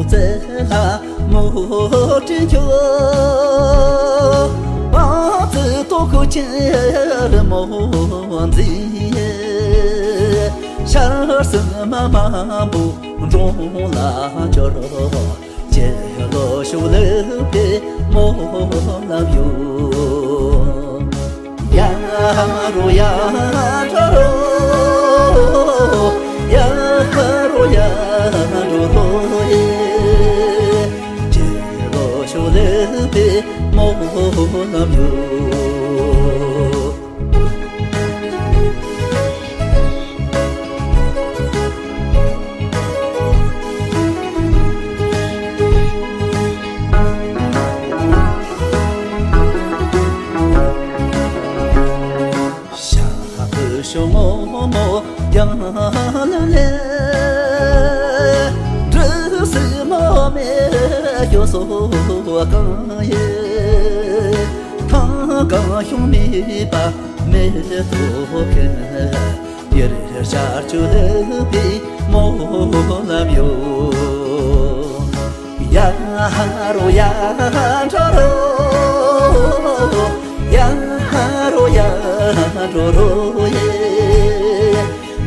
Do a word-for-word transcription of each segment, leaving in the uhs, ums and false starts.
བཙལ་ལ་མོ་སྤྲིན་ཁྱོད། བང་རྩི་ཏོག་ཁུ་ཁྱེར་མོ་འཛིན། ཤར་སེམས་མ་མང་པོ་འབྲོང་ལ་འབྱོར། ཁྱེད་ལོ་ཤུགས་ལེགས་པའི་སྨོན་ལམ་ཡོད། ཡ་རོ་ཡ་རོ་རོ། ཡ་རོ་ཡ་རོ་རོ་ཡེ། ཁྱེད་ལོ་ཤུགས་ལེགས་པའི་སྨོན་ལམ་ཡོད། ཤ་བུ་ཤོ་ངོ་མོ་ཡང་ལ་ལེ། འབྲུ་སི་མོ་མེ་ཡོ་སོ་གང་ཡེ། ཐང་གང་ཤོང་མི་པ་མེ་ཏོ་ཁེ། ཡེར་ཤར་ཆུ་ལེ་པི་མོ་ལམ་ཡོ། ཡ་རོ་ཡ་རོ་རོ། ཡ་རོ་ཡ་རོ་རོ་ཡེ།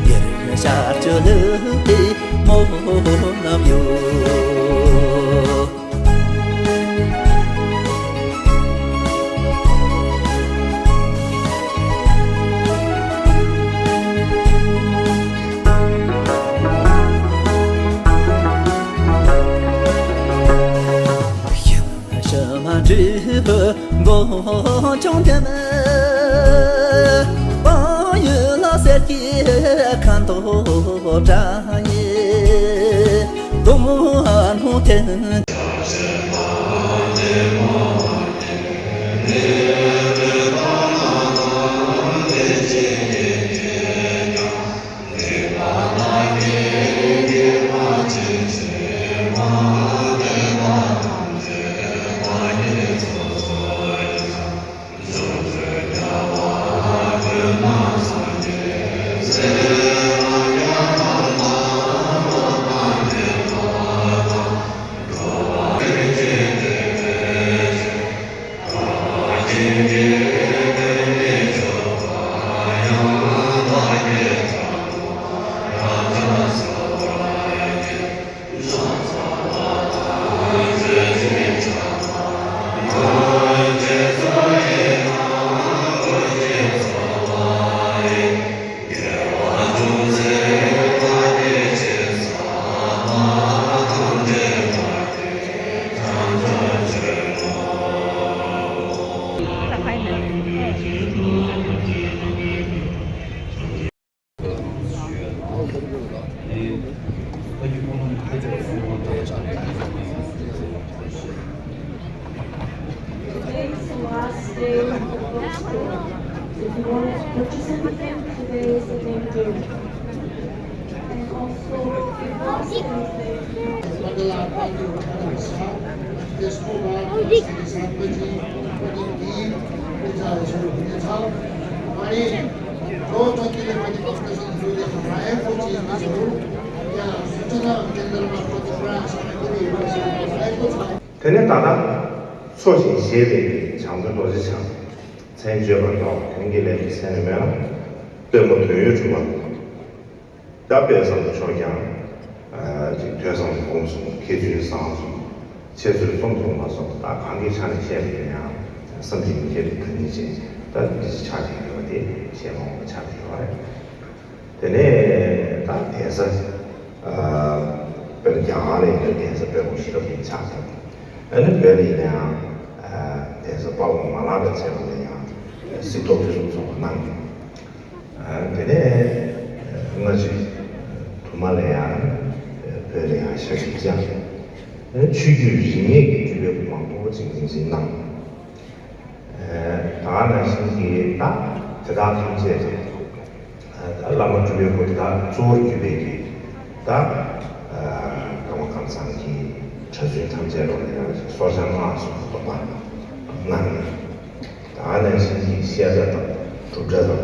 ཡེར་ཤར་ཆུ་ལུག་གི་མོ་ལམ་ཡོ། ཤི་མ་འབྲས་བུ་མགོ་ཆུང་ལྡན། བང་ཡུལ་ལ་གསེར་གྱི་ཁ་མདོག་འདྲ་ཡི། དུང་སྣང་འཐེན། Today's the last day of the school. If you want to participate, today is the day to do it. And also, if you want to དེ་ནས་ད་ལྟ་འཚོ་ཞིང་གཞེས་པའི་བྱང་ཆུབ་རྡོ་རྗེ་འཆང་། མཚན་བརྗོད་པར་དོགས་དོན་གྱི་ལས་ཀྱི་ཚེ་ནི་མེད་ལ། སྟོན་པ་དོན་ཡོད་གྲུབ་པ། ད་དཔལ་བཟང་པོ་མཆོག་ཀྱང་། ཨ་ཅིག་ཐོས་བསམ་སྒོམ་གསུམ་མཁས་བཙུན་བཟང་གསུམ། འཆད་རྩོད་རྩོམ་གསུམ་ལ་སོགས་པ་ད་གང་གི་ཆ་ནས་བཤད་པ་ཡིན་ཡང་བསམ་གྱིས་མི་ཁྱབ་པའི་བཀའ་དྲིན་ཅན་ད་འདི་ཆགས་ཀྱི་ཡོད་པ་དེ་བཤད་མ་འོངས་པ་ཆགས་ཀྱི་ཡོད་རེད། དེ་ནས་ད་གདན་ས་ཨ་དཔེར་ན་རྒྱ་གར་ལ་ཡིན་ན་གདན་ས་དཔལ་སྤུངས་ཤེས་རབ་གླིང་ཆགས་ཀྱི་འདུག་ཨ་ནི་བོད་ལ་ཡིན་ན་ཡང་ཨ་གདན་ས་དཔའ་བོ་མ་ལགས་ལ་བྱས་པ་ལ་ཡང་གཟིགས་རྟོག་ཕུན་སུམ་ཚོགས་པ་གནང་གི་འདུག་ཨ་དེ་ནས་སྔ་ཕྱི་དུ་མ་ལ་ཡང་བོད་ལ་ཡང་ཞབས་ཞུ་བྱས། ཆོས་བརྒྱུད་རིས་མེད་ཀྱི་སྤྲུལ་པའི་སྐུ་མང་པོ་ཅིག་སྟངས་འཛིན་གནང་། ད་ག་ནང་བཞིན་གྱི་ད་དེ་དག་ཐམས་ཅད་ད་བླ་མ་སྤྲུལ་པའི་སྐུ་དེ་དག་གཙོ་བོར་གྱུར་པའི་གི་ད་ཀརྨ་ཀཾ་ཚང་གི་གྲྭ་བཙུན་ཐམས་ཅད་ལ་ཡང་སོར་བྱང་སྔགས་སུ་རྟོགས་པ་གནང་ནས། ད་ག་ནང་བཞིན་གྱི་བཤད་གྲྭ་དང་སྒྲུབ་གྲྭ་དང་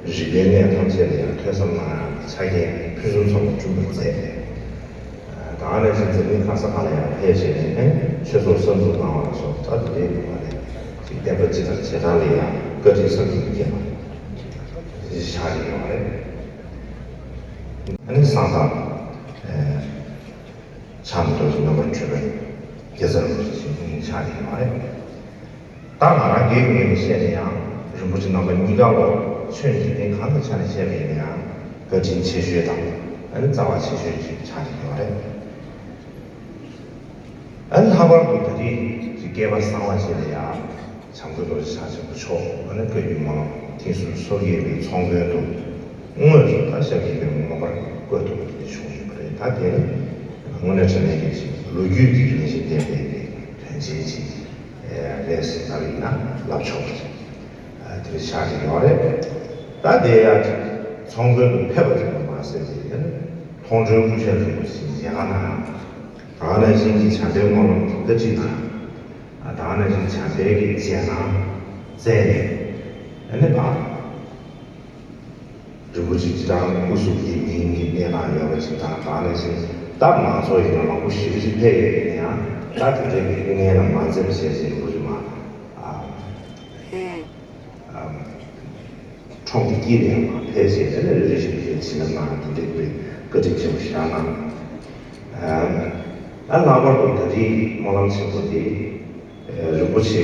རིག་པའི་གནས་ཐམས་ཅད་ལ་ཡང་ཐོས་བསམ་གནང་ཡག་གི་ཆ་རྐྱེན་ཕུན་སུམ་ཚོགས་པ་བསྐྲུན་པར་མཛད། ད་ག་ནང་བཞིན་འཛམ་གླིང་ག་ས་ག་ལ་ཡང་ཕེབས་བྱས་ནས་ཨེ་ཆོས་ཚོགས་གསར་འཛུགས་གནང་བ་ལ་སོགས། ད་དེ་འདྲའི་སྒང་ལ་ཅིག་བསྟན་པ་སྤྱི་དང་བྱེ་བྲག་ལ་ཡང་བཀའ་དྲིན་བསམ་གྱིས་མི་ཁྱབ་པ་ཞིག་ཆགས་ཀྱི་ཡོད་རེད། ཨ་ནི་གསང་བདག་ཨེ་ཕྱག་ན་རྡོ་རྗེ་རྣམ་པར་འཕྲུལ་པའི་དགེ་རྩ་རིན་པོ་ཆེ་ཞིག་ཆགས་ཀྱི་ཡོད་རེད། ད་ང་རང་སྒེར་གྱི་ངོས་ནས་བཤད་ན་ཡང་རིན་པོ་ཆེ་རྣམ་པ་གཉིས་ཀ་ལོ་ཁྱོན་འཇིག་རྟེན་གང་གི་ཆ་ནས་བཤད་པ་ཡིན་ན་ཡང་བཀའ་དྲིན་ཆེ་ཤོས་དང་ཨ་ནི་རྩ་བ་ཆེ་ཤོས་ཅིག་ཆགས་ཀྱི་ཡོད་རེད། ཨ་ནི་ལྷག་པར་དུ་ད་རེས་ཀྱི་སྐལ་པ་བཟང་བ་ཅིག་ལ་ཡང་བྱམས་མགོན་རྡོ་རྗེ་འཆང་ཆེན་པོ་མཆོག་ཨ་ནི་བཀའ་བརྒྱུད་སྨོན་ལམ་མཐིལ་ཟུར་སོ་བརྒྱད་པའི་ཚོགས་མགོན་དུ་དངོས་སུ་ད་ཞབས་ཀྱི་པདྨོ་མངོན་པར་བཀོད་དུ་བྱུང་ཡོད་པ་རེད། ད་དེ་ནི་དངོས་གནས་དྲང་གནས་ཀྱི་ཅིག་ལོ་རྒྱུས་ཀྱི་རང་བཞིན་ལྡན་པའི་དོན་ཆེན་ཅིག་རེད་ཟེར་ལབ་ཡིན་ན་ལབ་ཆོག་པ་རེད། དེ་འདྲ་ཆགས་ཀྱི་ཡོད་རེད། ད་དེ་ཡང་ཅིག་ཚོགས་མགོན་དུ་ཕེབས་པ་ཙམ་དུ་མ་ཟད་དེ་ཡང་མཐོང་གྲོལ་སྐུ་ཞབས་རིན་པོ་ཆེ་མཇལ་ཁ་གནང་། ད་ག་ནང་བཞིན་གྱི་བྱམས་པའི་སྨོན་ལམ་གྱི་བཀའ་ཁྲིད་གནང་། ད་ག་ནང་བཞིན་བྱམས་པའི་གི་རྗེས་གནང་བསྩལ་ནས་ཨ་ནི་ཕར་རིན་པོ་ཆེ་སྤྱིར་བཏང་སྐུ་གཟུགས་བདེ་མིན་གྱི་གནས་སྟངས་ཡོད་པ་ཅིག་དང་། ད་ག་ནང་བཞིན་སྟབས་མང་ཚོགས་ཡིན་ན་མང་པོ་ཞེ་པོ་ཅིག་ཕེབས་ཡོད་པ་ཡིན་ན་ཡང་ད་དེ་འདྲའི་གི་སྐུ་ངལ་ལ་མ་འཛེམས་བྱས་ཏེ་རིན་པོ་ཆེ་མར་ཨ་ཨ་ཁྲོམ་གྱི་དཀྱིལ་ནས་མར་ཕེབས་བྱས་ཏེ་ནས་རེ་རེ་བཞིན་བཞིན་བྱིན་རླབས་གནང་། དེ་འདྲའི་བཀའ་དྲིན་ཆེན་པོ་ཞེ་དྲག་གནང་། ཨ་ལྷག་པར་དུ་ད་རེས་སྨོན་ལམ་ཆེན་པོ་དེ་རིན་པོ་ཆེ་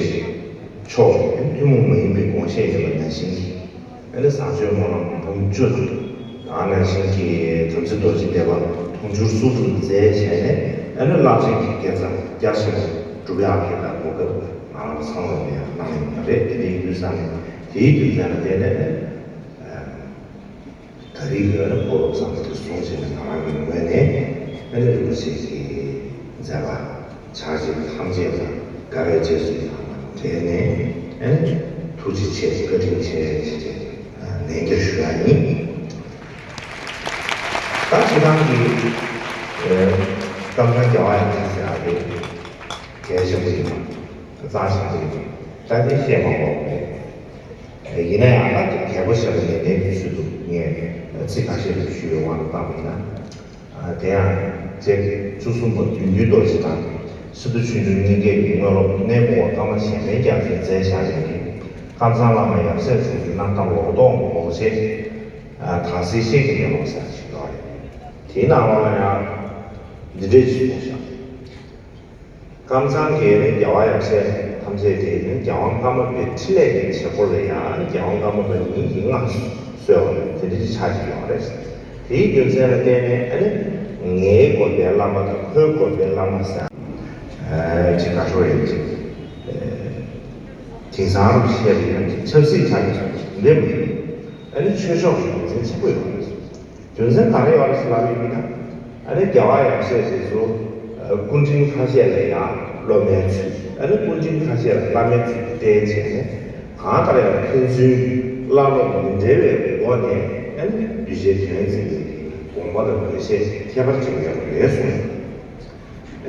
མཆོག་ཐུན་མོང་མ་ཡིན་པའི་དགོངས་བཞེད་ཡོད་པ་ནང་བཞིན་གྱི་ཨ་ནི་བཟང་སྤྱོད་སྨོན་ལམ་འབུམ་བཅུ་དང་། ད་ག་ནང་བཞིན་གྱི་དམ་ཚིག་རྡོ་རྗེ་བཟླས་པ་དུང་ཕྱུར་སུམ་ཅུ་མཛད་བྱས་ནས་ཨ་ནི་རླབས་ཆེན་གྱི་དགེ་རྩ་རྒྱ་ཆེན་པོ་སྒྲུབ་ཡག་གི་ད་གོ་སྐབས་ང་རང་ཚང་མ་ལ་ཡང་གནང་ཡོད་པ་རེད། དེ་འདྲ་ཡིན་དུས་ཙང་ནས་དེའི་རྒྱུ་མཚན་ལ་བརྟེན་ནས་ཨ་ད་རེས་ཀྱི་ཨ་ནི་གོ་སྐབས་བཟང་པོ་དེ་བཟུང་བྱས་ནས་ང་རང་གི་ངོས་ནས་ཨ་ནི་རིན་པོ་ཆེ་གི་མཛད་པ་ཕྱག་རྗེས་ཐམས་ཅད་དང་དགའ་བའི་རྗེས་སུ་ཡི་རང་དང་འབྲེལ་ནས་ཨ་ནི་ཐུགས་རྗེ་ཆེ་བཀའ་དྲིན་ཆེ་ཞེས་ནན་བརྗོད་ཞུ་ཡ་ཡིན། ད་སྤྱིར་བཏང་གི་ཨ་ཀམ་ཚང་རྒྱལ་བ་ཡབ་སྲས་ཟེར་ཡ་དེ་གལ་ཆེན་པོ་ཡིན་པ་རྩ་ཆེན་པོ་ཡིན་པ་ད་དེ་བཤད་མ་དགོས་པ་རེད། ཡིན་ན་ཡང་ད་གལ་པོ་ཆེ་བ་ནན་ཏན་གྱི་ཚུལ་དུ་ངས་ཚིག་ཁ་ཤས་ཤིག་ཞུ་བའི་དབང་དུ་བཏང་བ་ཡིན་ན། དེ་ཡང་རྗེ་བཅུ་གསུམ་པ་བདུད་འདུལ་རྡོ་རྗེ་དང་སི་ཏུ་ཆོས་འབྱོར་གཉིས་ཀས་དངོས་སློབ་གནས་སྐུ་བ་ཀརྨ་གཞན་ཕན་རྒྱ་མཚོས་མཛད་བཞག་པའི་ཀམ་ཚང་བླ་མ་ཡབ་སྲས་དྲུང་གི་རྣམ་ཐར་ལོ་ཏོག་ངོ་ཤེས་དང་སྲིད་ཤེས་ཀྱི་གནས་ལུགས་ཟེར་ཞིག་ཡོད་རེད། དེའི་ནང་ལོགས་ལ་ཡང་འདི་འདྲས་ཞིག་གསུངས་བཞག་ཀམ་ཚང་གི་རྒྱལ་བ་ཡབ་སྲས་ཐམས་ཅད་དེ་ནི་རྒྱལ་དབང་ཀརྨ་པའི་འཕྲིན་ལས་ཀྱི་བྱེད་སྒོ་ལ་ཡང་རྒྱལ་དབང་ཀརྨ་པ་ཉིད་ཀྱིས་མངའ་གསོལ་བ་དེ་འདྲ་ཅིག་ཆགས་ཀྱི་ཡོད་རེད། དེའི་རྒྱུ་མཚན་ལ་བརྟེན་ནས་ཨ་ནི་ངའི་དགོན་པའི་བླ་མ་དང་ཁོའི་དགོན་པའི་བླ་མ་ཟེར་ཅིག་ག་ཤོ་ཡོད་ཅིག་དེང་སང་རུ་བཤད་པའི་ཡང་ཅིག་ཆབ་སྲིད་ཆགས་ཀྱི་སོང་ཅིག་འདེམས་མི་ཨ་ནི་ཆོས་ཕྱོགས་ཀྱི་རྒྱུ་མཚན་ཆེན་པོ་ཡོད་རེད། རྒྱུ་མཚན་ག་རེ་ཡོད་རེད་ཟེར་ལབ་ཡོད་མིན་ན། ཨ་ནི་རྒྱལ་བ་ཡབ་སྲས་དེ་ཚོ་སྐུ་ཕྲེང་ཁ་ཤས་ལ་ཡང་སློབ་མའི་ཚུལ། ཨ་ནི་སྐུ་ཕྲེང་ཁ་ཤས་ལ་བླ་མའི་ཚུལ་དུ་བསྟེན་བྱས་ནས་གང་ལྟར་ཡང་ཕན་ཚུན་བླ་སློབ་མི་འབྲལ་བའི་སྒོ་ནས་ཨ་ནི་གདུལ་བྱའི་དོན་མཛད་པའི་དགོངས་པ་དང་འདུ་ཤེས་ཁྱད་པར་ཅན་ཡོད་པ་རེད་གསུངས།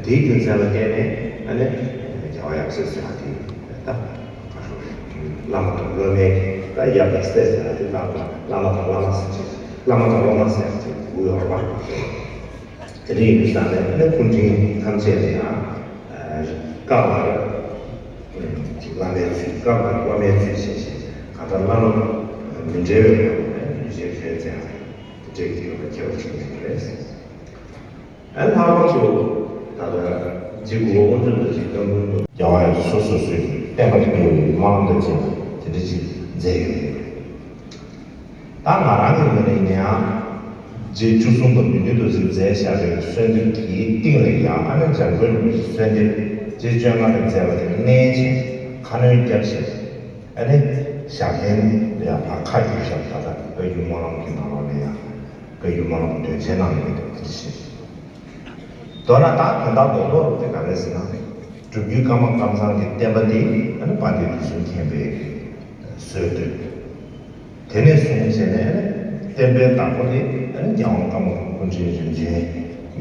དེའི་རྒྱུ་མཚན་ལ་བརྟེན་ནས་ཨ་ནི་རྒྱལ་བ་ཡབ་སྲས་ཟེར་བ་དེ་ད་བླ་མ་དང་སློབ་མའི་ད་ཡབ་དང་སྲས་ཟེར་བ་དེ་ད་བླ་མ་དང་བླ་མ་ཟེར་བྱས་བླ་མ་དང་སློབ་མ་ཟེར་བ་དེ་དགོས་ཡོད་རེད་པ། དེ་འདྲ་ཡིན་དུས་ཙང་ནས་ཨ་ནི་སྐུ་ཕྲེང་ཐམས་ཅད་ལ་ཡང་བཀའ་མར་བླ་མའི་ཚུལ་བཀའ་མར་སློབ་མའི་ཚུལ་བྱས་བྱས་གང་ལྟར་བླ་སློབ་མི་འབྲལ་བའི་སྒོ་ནས་གདུལ་བྱའི་དོན་མཛད་ཡག་དེ་འདྲའི་ཡོད་པ་ཁྱད་པར་ཅན་ཡིན་པ་རེད། ཨ་ལྷག་པར་དུ་ད་ལྟ་རྗེ་གུ་རུ་དབང་ཕྱུག་རྡོ་རྗེ་བཀའ་འབུམ་དུ་རྒྱལ་བ་ཡབ་སྲས་སོ་སོ་སོའི་བསྟན་པ་སྤེལ་བའི་སྨོན་ལམ་དང་བཅས་པ་དེ་འདྲ་ཅིག་མཛད་ཡོད་པ་རེད། ད་ང་རང་གི་ངོས་ནས་ཡིན་ན་ཡང་རྗེ་བཅུ་གསུམ་པ་བདུད་འདུལ་རྡོ་རྗེས་མཛད་བཞག་པའི་གསོལ་འདེབས་ཀྱི་སྟེང་ལ་ཡང་ཨ་ནི་འཇམ་མགོན་རིན་པོ་ཆེའི་གསོལ་འདེབས་རྗེ་བཅོ་ལྔ་ལ་མཛད་པ་དེ་མནན་བྱས་ཁ་སྣོན་བརྒྱབ་བྱས་ཨ་ནི་ཞབས་བརྟན་ལ་ཡང་ཕར་ཁ་བསྒྱུར་བཞག་ད་ལྟ་བཀའ་བརྒྱུད་སྨོན་ལམ་གྱི་ནང་ལོགས་ལ་ཡང་བཀའ་བརྒྱུད་སྨོན་ལམ་དོན་ཆེན་གནང་ཡོད་པ་དེ་འདྲ་ཞིག་མདོར་ན་ད་དོན་དག་རྡོག་རྡོག་རུ་དེ་ག་རེ་ཟེར་ན། སྒྲུབ་བརྒྱུད་ཀརྨ་ཀམ་ཚང་གི་བསྟན་པ་འདི་ཨ་ནི་དཔལ་ལྡན་དུས་གསུམ་མཁྱེན་པའི་སྲོལ་བཏོད། དེ་ནས་བཟུང་བྱས་ནས་ཨ་ནི་བསྟན་པའི་བདག་པོ་དེ་ཨ་ནི་རྒྱལ་དབང་ཀརྨ་པ་སྐུ་ཕྲེང་རིམ་བྱོན་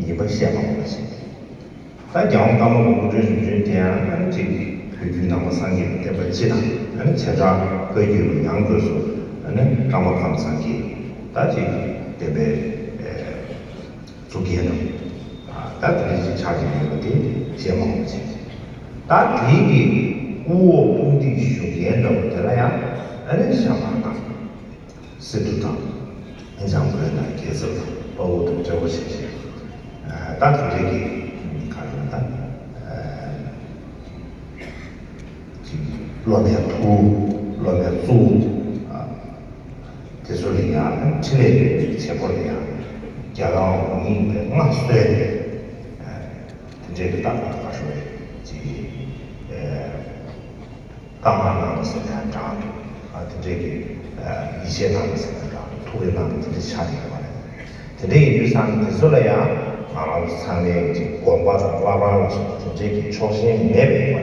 ཡིན་པ་བཤད་པ་མ་ཟད། ད་རྒྱལ་དབང་ཀརྨ་པ་སྐུ་ཕྲེང་རིམ་བྱོན་དེ་ཡང་ཨ་ནི་གཅིག་བོད་བརྒྱུད་ནང་པ་སངས་རྒྱས་པའི་བསྟན་པ་སྤྱི་དང་ཨ་ནི་བྱེ་བྲག་བཀའ་བརྒྱུད་ལ་ཡང་སྒོས་སུ་ཨ་ནི་ཀརྨ་ཀམ་ཚང་གིས་ད་གཅིག་བསྟན་པའི་གཙུག་རྒྱན་དུ་ ད་དེ་འདྲ་ཅིག་ཆགས་ཀྱི་ཡོད་པ་དེ་བྱེད་མ་དགོས་པ་བྱས། ད་དེའི་གི་དབུ་འོག་དཔུང་སྡེའི་གཞུང་འགན་འདྲ་བོ་དེ་ལ་ཡང་ཨ་ནི་ཞྭ་དམར་དང་། གསེར་ཕྲུག་དང་། འཇམ་མགོན་དང་རྒྱལ་ཚབ་དང་དཔའ་བོ་དང་འབྲེལ་བ་བྱས་བྱས། ད་དེ་འདྲའི་གི་ག་རེ་ལབ་ན། ཅིག་སློབ་མའི་ཐུགས། སློབ་མའི་གཙོ་བོ། དེ་ཚོ་ལ་ཡང་འཕྲིན་ལས་ཡོད་པའི་བྱེད་སྒོ་ལ་ཡང་རྒྱལ་དབང་དབང་ཡིན་པའི་མངའ་གསོལ་ནས། དེ་འདྲའི་གི་རྟག་པར་དགའ་ཤོས་ཅིག་བཀའ་མངགས་གནང་བ་ཟེར་ན་ཡང་འདྲ་འདུག་དེ་འདྲའི་གི་ཡིད་ཆེས་གནང་བ་ཟེར་ན་འདྲ་འདུག་ཐུགས་རེ་གནང་བ་དེ་འདྲ་ཆགས་ཀྱི་ཡོད་པ་རེད། དེ་འདྲ་ཡིན་དུས་ཙང་དེ་ཚོ་ལ་ཡང་ང་རང་ཚོ་ཚང་མས་ཅིག་དགོངས་པ་དང་བླ་བྲང་ལ་སོགས་པ་དེ་འདྲའི་གི་ཕྱོགས་ཞེན་མེད་པའི་སྒོ་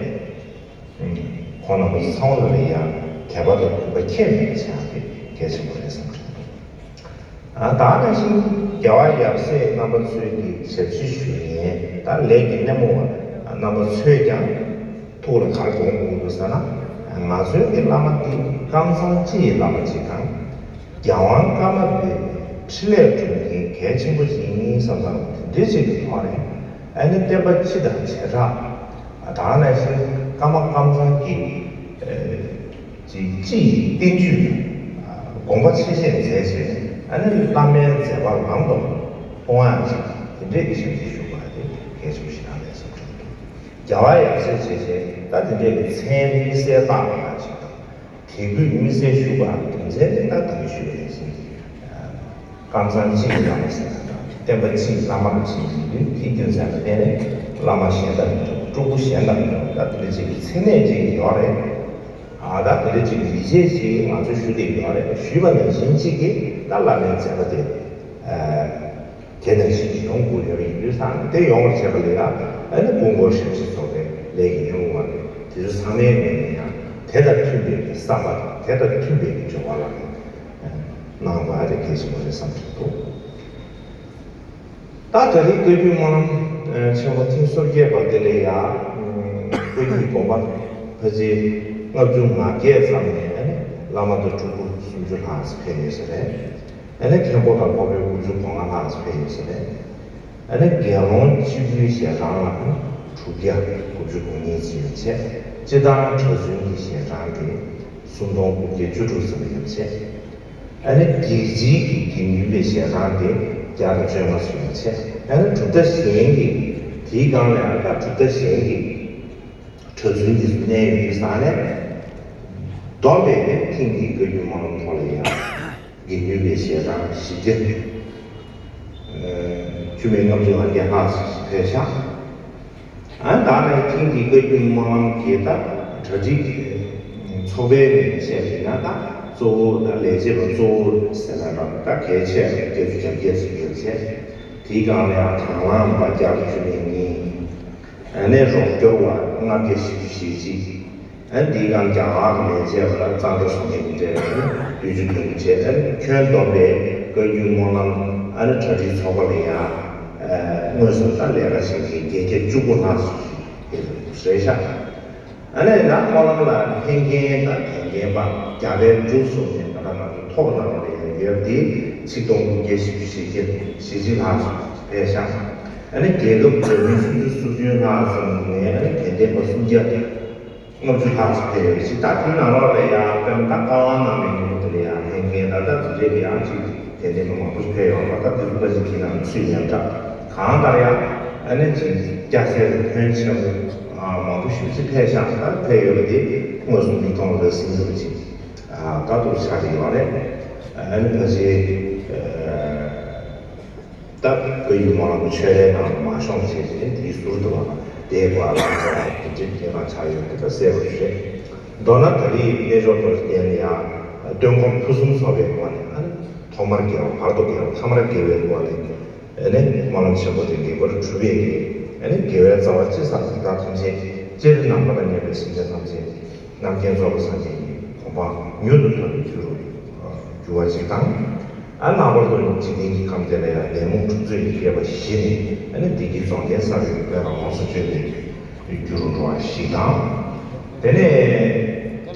ནས། ཁོང་རྣམ་པ་ཚང་མ་ལ་ཡང་དད་པ་དང་གུས་པ་ཁྱད་མེད་པ་བྱེད་ཡག་དེ་གལ་ཆེན་པོ་རེད་བསམ་གྱི་འདུག་ད་ག་ནང་བཞིན་རྒྱལ་བ་ཡབ་སྲས་རྣམ་པ་ཚོས་ཀྱི་ཞབས་ཕྱི་ཞུ་མཁན་ད་ལས་ཀྱི་སྣེ་མོ་བ་རྣམ་པ་ཚོས་ཀྱང་ཐུགས་ལ་ག་རེ་དགོངས་དགོས་འདུག་ཟེར་ན། ང་ཚོའི་གི་བླ་མ་འདི་ཀམ་ཚང་སྤྱི་ཡི་བླ་མ་ཅིག་དང་། རྒྱལ་དབང་ཀརྨ་པའི་འཕྲིན་ལས་སྒྲུབ་མཁན་གལ་ཆེན་པོ་ཞིག་ཡིན་བསམ་བསམ་དེ་འདྲའི་ཅིག་གི་ཐོག་ནས་ཨ་ནི་བསྟན་པ་སྤྱི་དང་བྱེ་བྲག་ད་ག་ནང་བཞིན་ཀརྨ་ཀམ་ཚང་གི་ཅིག་སྤྱི་ཡི་བསྟན་བཅོས་དགོངས་པ་ཆེ་བཞེས་མཛད་བྱས་ཨ་ནི་བླ་མའི་མཛད་པ་ལམ་དུ་གཏོང་ཡག་ཅིག་དེ་འདྲའི་གི་ཞབས་ཕྱི་ཞུ་བ་དེ་གལ་ཆེན་པོ་ཞིག་རང་རེད་བསམ་གྱི་འདུག་རྒྱལ་བ་ཡབ་སྲས་བྱས་བྱས་ད་དེ་འདྲའི་གི་མཚན་མི་གསལ་བཏགས་པ་ཡང་ཅིག་དང་། དད་གུས་དམིགས་བསལ་ཞུ་བ་རྒྱུ་མཚན་ནི་ད་ད་གིན་ཞུས་པ་ནང་བཞིན། ཀམ་ཚང་སྤྱི་ཡི་བླ་མ་ཟེར་ན་འདྲ། བསྟན་པ་སྤྱི་ཡི་བླ་མ་ལ་བྱེད་ཀྱི་ཡོད་དུས་དེའི་རྒྱུ་མཚན་ལ་བརྟེན་ནས་བླ་མ་གཞན་དང་མི་འདྲ་བ་སྤྲུལ་སྐུ་གཞན་དང་མི་འདྲ་བ་ད་དེ་འདྲ་ཅིག་གི་མཚན་གནས་ཅིག་ཡོད་རེད། ཨ་ད་དེ་འདྲ་ཅིག་གི་ཡིད་ཆེས་ཅིག་ང་ཚོས་ཞུ་བསྡད་ཡོད་རེད། ཞུས་པ་ནང་བཞིན་ཅིག་གིས་ད་བླ་མའི་མཛད་པ་དེ། དེ་ནང་བཞིན་གྱི་ཡོང་དགོས་ཡོད་པ་ཡིན་དུས་ཙང་དེ་ཡོང་བར་བྱེད་པ་ལ་ཡང་ཨ་ནི་སྐུ་འཁོར་ཞབས་ཕྱི་ཚོགས་པའི་ལས་ཀྱི་སྣེ་མོ་བ་དེ་ཚོ་ཚང་མའི་ངོས་ནས་ཡང་དེ་དང་མཐུན་པའི་གི་བསམ་པ་དང་དེ་དང་མཐུན་པའི་གི་འབྱུང་བ་ལ་གནང་དགོས་ཨ་རེ་གལ་ཆེན་པོ་རེད་བསམ་གྱི་འདུག་ད་ད་རེས་བཀའ་བརྒྱུད་སྨོན་ལམ་ཆེན་མོ་ཐེངས་སོ་བརྒྱད་པ་དེ་ལ་ཡང་བཀའ་བརྒྱུད་དགོངས་པ་ཕལ་ཆེར་ལྔ་བཅུ་ང་བརྒྱད་ཙམ་ནས་ཨ་ནི་བླ་མ་དང་སྤྲུལ་སྐུ་སུམ་ཅུ་ལྷག་ཙམ་ཕེབས་ཡོད་ས་རེད། ཨ་ནི་མཁན་པོ་དང་ཕོ་བྲང་དགུ་བཅུ་གོ་ལྔ་ལྷག་ཙམ་ཕེབས་ཡོད་ས་རེད། ཨ་ནི་དགེ་སློང་སྤྱི་བོའི་ཞལ་གྲངས་ལ་ནི་དྲུག་བརྒྱ་དགུ་བཅུ་གོ་གཉིས་ཙམ་ཡོད་ཚེ། སྤྱིར་བཏང་གྲྭ་བཙུན་གྱི་ཞལ་གྲངས་དེ་སུམ་སྟོང་དགུ་བརྒྱ་བཅུ་དྲུག་ཙམ་ཡོད་ཚེ། ཨ་ནི་རྒྱལ་སྤྱིའི་གི་དགེ་འདུན་པའི་ཞལ་གྲངས་དེ་བརྒྱ་དང་བཅོ་ལྔ་ཙམ་ཡོད་ཚེ། ཨ་ནི་གྲུབ་མཐའ་གཞན་གྱི་དེའི་སྒང་ལ་ཡང་ད་གྲུབ་མཐའ་གཞན་གྱི་གྲྭ་བཙུན་དེ་ཚོ་གནས་ཡོད་དུས་ཙང་ནས། བསྡོམས་པས་ནི་ཐེངས་འདིའི་བཀའ་བརྒྱུད་སྨོན་ལམ་ཐོག་ལ་ཡང་དགེ་འདུན་པའི་ཞལ་གྲངས་བཞི་བརྒྱ་བཅུ་མེད་ལྔ་བཅུ་ང་བརྒྱ་ལྷག་ཙམ་ཕེབས་ཤག་ཨ་ད་ནི་ཐེངས་འདིའི་བཀའ་བརྒྱུད་སྨོན་ལམ་གྱི་ད་གྲ་སྒྲིག་ཚོགས་པའི་ངོས་ནས་བཤད་པ་ཡིན་ན་ད་གཙོ་བོ་ད་ལས་བྱེད་པ་གཙོ་བོ་ཟེར་ན་འདྲ་ད་གལ་ཆེ་བ་བརྒྱད་ཅུ་གྱ་བརྒྱད་ཙམ་ཡོད་ཚེ། དེའི་སྒང་ལ་ཡང་དང་བླངས་པ་བརྒྱ་དང་བཅུ་མེད་གཉིས། ཨ་ནི་རོགས་སྐྱོར་བ་ལྔ་བརྒྱ་བཞི་བཅུ་ཞེ་གཅིག་ཨ་ནི་འདིའི་སྒང་རྒྱ་གར་གྱི་ལས་བྱེད་པ་ལ་གཙང་སྦྲ་བཟོ་མཁན་གྱི་འབྲེལ་བ་ནི་བདུན་ཅུ་དོན་དགུ་བྱས། ཨ་ནི་ཁྱོན་བསྡོམས་པའི་བཀའ་བརྒྱུད་སྨོན་ལམ་ཨ་ནི་གྲ་སྒྲིག་ཚོགས་པ་ལ་ཡང་དངོས་སུ་ད་ལས་ཀ་བྱེད་མཁན་བརྒྱད་བརྒྱ་བཅུ་དགུ་ལྷག་ཙམ་ཞིག་དེ་རེད་ཤག་ཨ་ནི་ཡང་སྨོན་ལམ་ལ་ལྷན་རྒྱས་དང་དད་རྒན་པ་རྒྱ་བལ་འབྲུག་གསུམ་ནས་ད་ལྟ་ང་ཚོ་ཐོག་ནང་ལ་ཡང་ཡོད་དེ་ཆིག་སྟོང་དགུ་བརྒྱ་བཞི་བཅུ་ཞེ་བརྒྱད་ཞེ་གཅིག་ལྷག་ཙམ་ཕེབས་ཤག་ཨ་ནི་རྒྱལ་ཁབ་འདྲ་མིན་སུམ་ཅུ་སོ་བདུན་ལྷག་ཙམ་ནས་ཨ་ནི་དད་ལྡན་པ་སུམ་བརྒྱ་ལྔ་བཅུ་ལྷག་ཙམ་ཕེབས་ཡོད་ཅིག་ད་དེ་ནང་ལོགས་ལ་ཡང་དཔེར་ན་ད་བཀའ་དབང་གནང་མཁན་ཉིན་མོ་དེ་ལ་ཡང་ལྷན་རྒྱས་ད་ལྟ་དེ་འདྲས་ཀྱི་ཡང་ཅིག་དད་ལྡན་པ་མང་པོ་ཕེབས་ཡོང་བ་ད་དེ་ཚོ་ཕལ་ཆེར་ཁྱེད་རང་ཚོས་ཉམས་ཆག་གང་ལྟར་ཡང་ཨ་ནི་ཅིག་སྐྱ་སེར་ཕོན་ཆེན་པོ་མང་པོ་ཞེ་ཅིག་ཕེབས་ཤག་ད་ཕེབས་ཡོད་པ་དེ་དངོས་སུ་མིག་མཐོང་ལ་གཟིགས་ཐུབ་པ་ཅིག་ད་ཐུགས་ཆགས་ཀྱི་ཡོད་རེད། ཨ་ནི་ཕལ་ཆེར་ད་བཀའ་བརྒྱུད་སྨོན་ལམ་གྱི་ཆོས་རའི་ནང་ལ་མ་ཤོང་བྱས་ཏེ་དེའི་ཟུར་དུ་བ་དེའི་བཀའ་ལ་འགྲོ་བ་དེ་འདྲའི་སྐྱེ་སྟངས་ཆགས་ཡོད་དེ་ད་གསལ་པོ་ཞིག་རེད། མདོར་ན་ད་རེས་གནས་མཆོག་རྡོ་རྗེ་གདན་ལ་ཡང་སྟོན་ཁོག་ཕུན་སུམ་ཚོགས་པའི་སྒོ་ནས་ཨ་ནི་ཐོག་མར་དགེ་བ་བར་དུ་དགེ་བ་ཐ་མར་དགེ་བའི་སྒོ་ནས། ཨ་ནི་སྨོན་ལམ་ཆེན་པོ་དེ་ངེས་པར་གྲུབ་པའི་གི་ཨ་ནི་དགེ་བའི་རྩ་བ་ཅི་བསགས་པ་དག་ཐམས་ཅད་སྤྱིར་ནམ་མཁའ་ལ་གནས་པའི་སེམས་ཅན་ཐམས་ཅད་རྣམ་མཁྱེན་རྫོགས་པའི་སངས་རྒྱས་ཀྱི་གོ་འཕང་མྱུར་དུ་ཐོབ་པའི་རྒྱུ་རུ་འགྱུར་བ་ཅིག་དང་། ཨ་ནི་ལྷག་པར་དུ་འཇིག་རྟེན་གྱི་ཁམས་དེ་ལ་ཡང་ནད་མུག་འཁྲུག་རྩོད་ཀྱིས་བསྐལ་པ་བཞི་ནས་ཨ་ནི་བདེ་སྐྱིད་རྫོགས་ལྡན་ས་རུའི་དཔལ་ལ་ལོངས་སུ་སྤྱོད་པའི་རྒྱུ་རུ་འགྲོ་བ་ཞིག་དང་། དེ་ནས་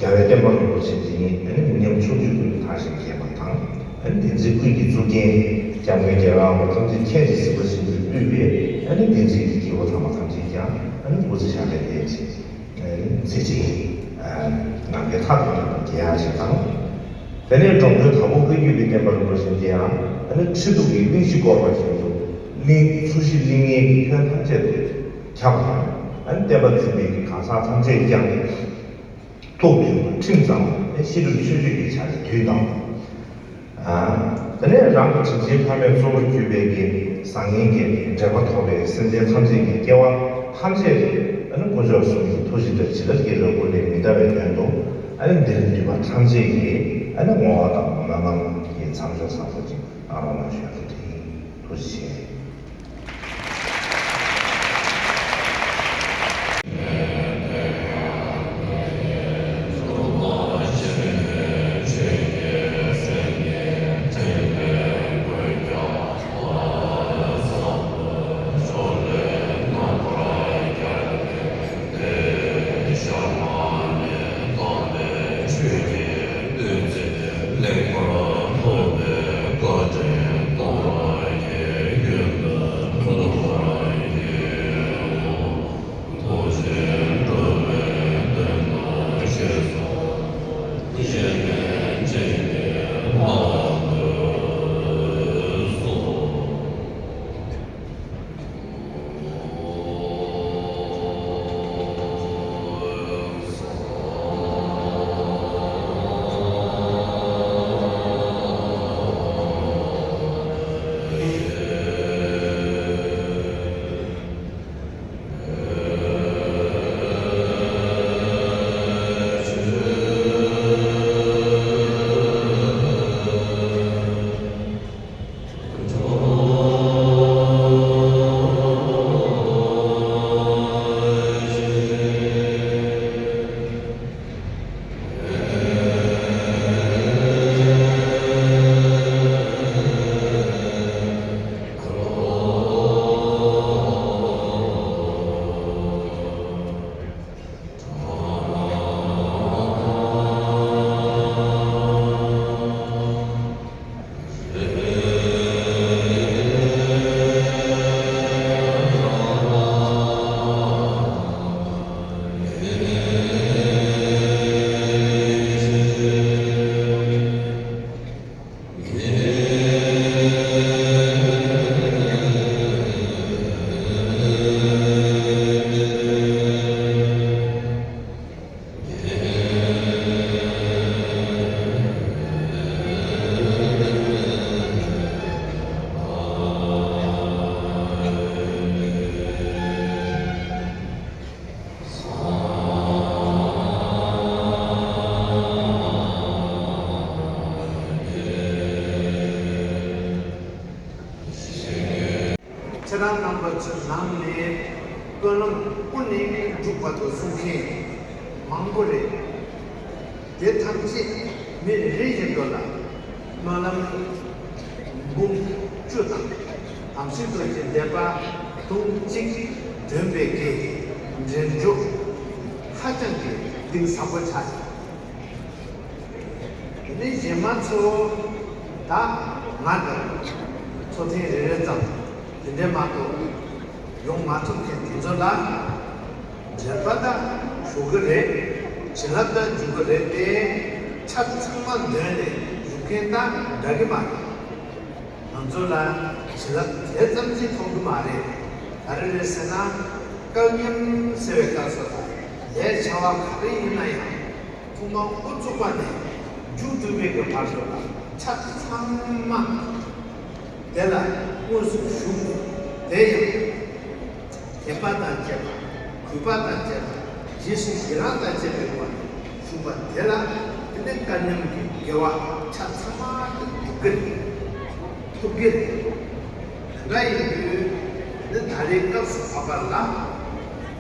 རྒྱལ་བའི་བསྟན་པ་རིན་པོ་ཆེ་འདི་ཉིད་ཨ་ནི་མི་ཉམས་ཕྱོགས་བཅུའི་ཀུན་ཏུ་དར་ཞིང་རྒྱས་པ་དང་། ཨ་ནི་བསྟན་འཛིན་ཀུན་གྱི་གཙུག་རྒྱན་སྐྱབས་མགོན་རྒྱལ་བའི་དབང་པོ་ཐམས་ཅད་མཁྱེན་ཅིང་གཟིགས་པ་བཞིན་དུ་དབུས་པའི་ཨ་ནི་ བསྟན་འཛིན་གྱི་སྐྱེས་བུ་དམ་པ་ཐམས་ཅད་ཀྱང་ཨ་ནི་སྐུ་ཚེ་ཞབས་པད་བརྟན་ཅིང་། མཛད་ཅིང་། ནམ་མཁའི་མཐའ་དང་མཉམ་དུ་རྒྱས་ཡག་ཞིག་དང་། དེ་ནས་འབྲོམ་སྟོན་དྭགས་པོ་བཀའ་བརྒྱུད་པའི་བསྟན་པ་རིན་པོ་ཆེ་འདི་ཡང་ཨ་ནི་ཁྲི་གདུགས་ཀྱི་གླིང་བཞི་བསྐོར་བ་བཞིན་དུ། གླིང་ཚོ་བཞི་གླིང་ལྔའི་ཁྱོན་ཐམས་ཅད་དུ་ཁྱབ་པ་དང་། ཨ་ནི་བསྟན་པ་འཛིན་པའི་གང་ཟག་ཐམས་ཅད་ཀྱང་ཐུགས་མཐུན་པ་ཁྲིམས་གཙང་བ་ཤེས་རབ་ཆོས་སྤྱོད་ཀྱི་ཆ་ནས་དུས་དང་། དེ་ནས་རང་གི་དྲིན་ཅན་ཕ་མའི་གཙོ་བོར་གྱུར་པའི་གི་བཟང་ངན་གྱི་འབྲེལ་བ་ཐོགས་པའི་སེམས་ཅན་ཐམས་ཅད་ཀྱི་སྐྱེ་བ་ཐམས་ཅད་ཨ་ནི་དཀོན་མཆོག་གསུམ་གྱི་ཐུགས་རྗེ་དང་བྱིན་རླབས་ཀྱི་རོལ་མོ་ལས་མི་འདའ་བའི་དོན་དུ། ཨ་ནི་འདིར་འདུས་པ་ཐམས་ཅད་ཀྱིས་ཨ་ནི་བསྔོ་བ་དང་སྨོན་ལམ་གྱི་མཚམས་སྦྱོར་བཟང་པོ་ཅིག་གནང་རོགས་གནང་ཞུ་ཡ་དེ་ཡིན། ཐུགས་རྗེ་ཆེ། ཁྱེད་རང་རྣམ་པ་ཚོའི་ནང་ནས་སྨོན་ལམ་དབུ་ནས་འབྲུག་བར་དུ་གསུང་མཁན་མང་པོ་རེད། དེ་ཐམས་ཅད་མི་རེ་རེ་བཞིན་དུ་ལ་སྨོན་ལམ་འབུམ་བཅུ་དང་། དམ་ཆོས་རྡོ་རྗེ་བཟླས་པ་དུང་གཅིག་འདོན་པའི་གི་འབྲེལ་འཇོག་ཧ་ཅང་གི་གཏིང་ཟབ་པོ་ཆགས་ཡོད། དེ་ནས་གཞན་མ་ཚོ་ད་ང་དང་ཚོགས་ཐེངས་རེ་རེ་ཙམ་དེ་འདྲས་མ་གཏོགས་ཡོང་མ་ཐུབ་མཁན་དེ་ཚོ་ལ་འབྲེལ་པ་ད་ཞུ་གི་རེད། བྱིན་རླབས་ད་འཇུག་གི་རེད་དེ། ཆ་ཚང་མ་འདོན་ནས་བཞུགས་མཁན་ད་འདྲ་གི་མ་རེད། ང་ཚོ་ལ་བྱིན་རླབས་དེ་ཙམ་གྱིས་ཐོབ་ཀྱི་མ་རེད། ག་རེ་རེད་ཟེར་ན། བཀའ་ཉམས་ཟེར་བའི་སྐབས་སུ་ལ་ལས་བྱ་བ་ག་རེ་ཡིན་ན་ཡང་ཐོག་མར་འགོ་བཙུགས་པ་ནས་མཇུག་བསྡུ་བའི་གི་བར་དུ་ལ་ཆ་ཚང་མ་དེ་ལ་དངོས་སུ་ཞུགས་ནས། དེ་ཡང་དད་པ་དང་བཅས་པ། གུས་པ་དང་བཅས་པ། རྗེས་སུ་ཡི་རང་དང་བཅས་པའི་སྒོ་ནས་ཞུགས་པ་དེ་ལ་དེ་ནས་བཀའ་ཉམས་ཀྱི་དགེ་བ་ཆ་ཚང་མ་དེ་འགྲུབ་ཀྱི་རེད། ཐུབ་ཀྱི་རེད། དེ་འདྲ་ཡིན་དུས་ནི་ད་རེས་སྐབས་སུ་བབ་པ་ལ།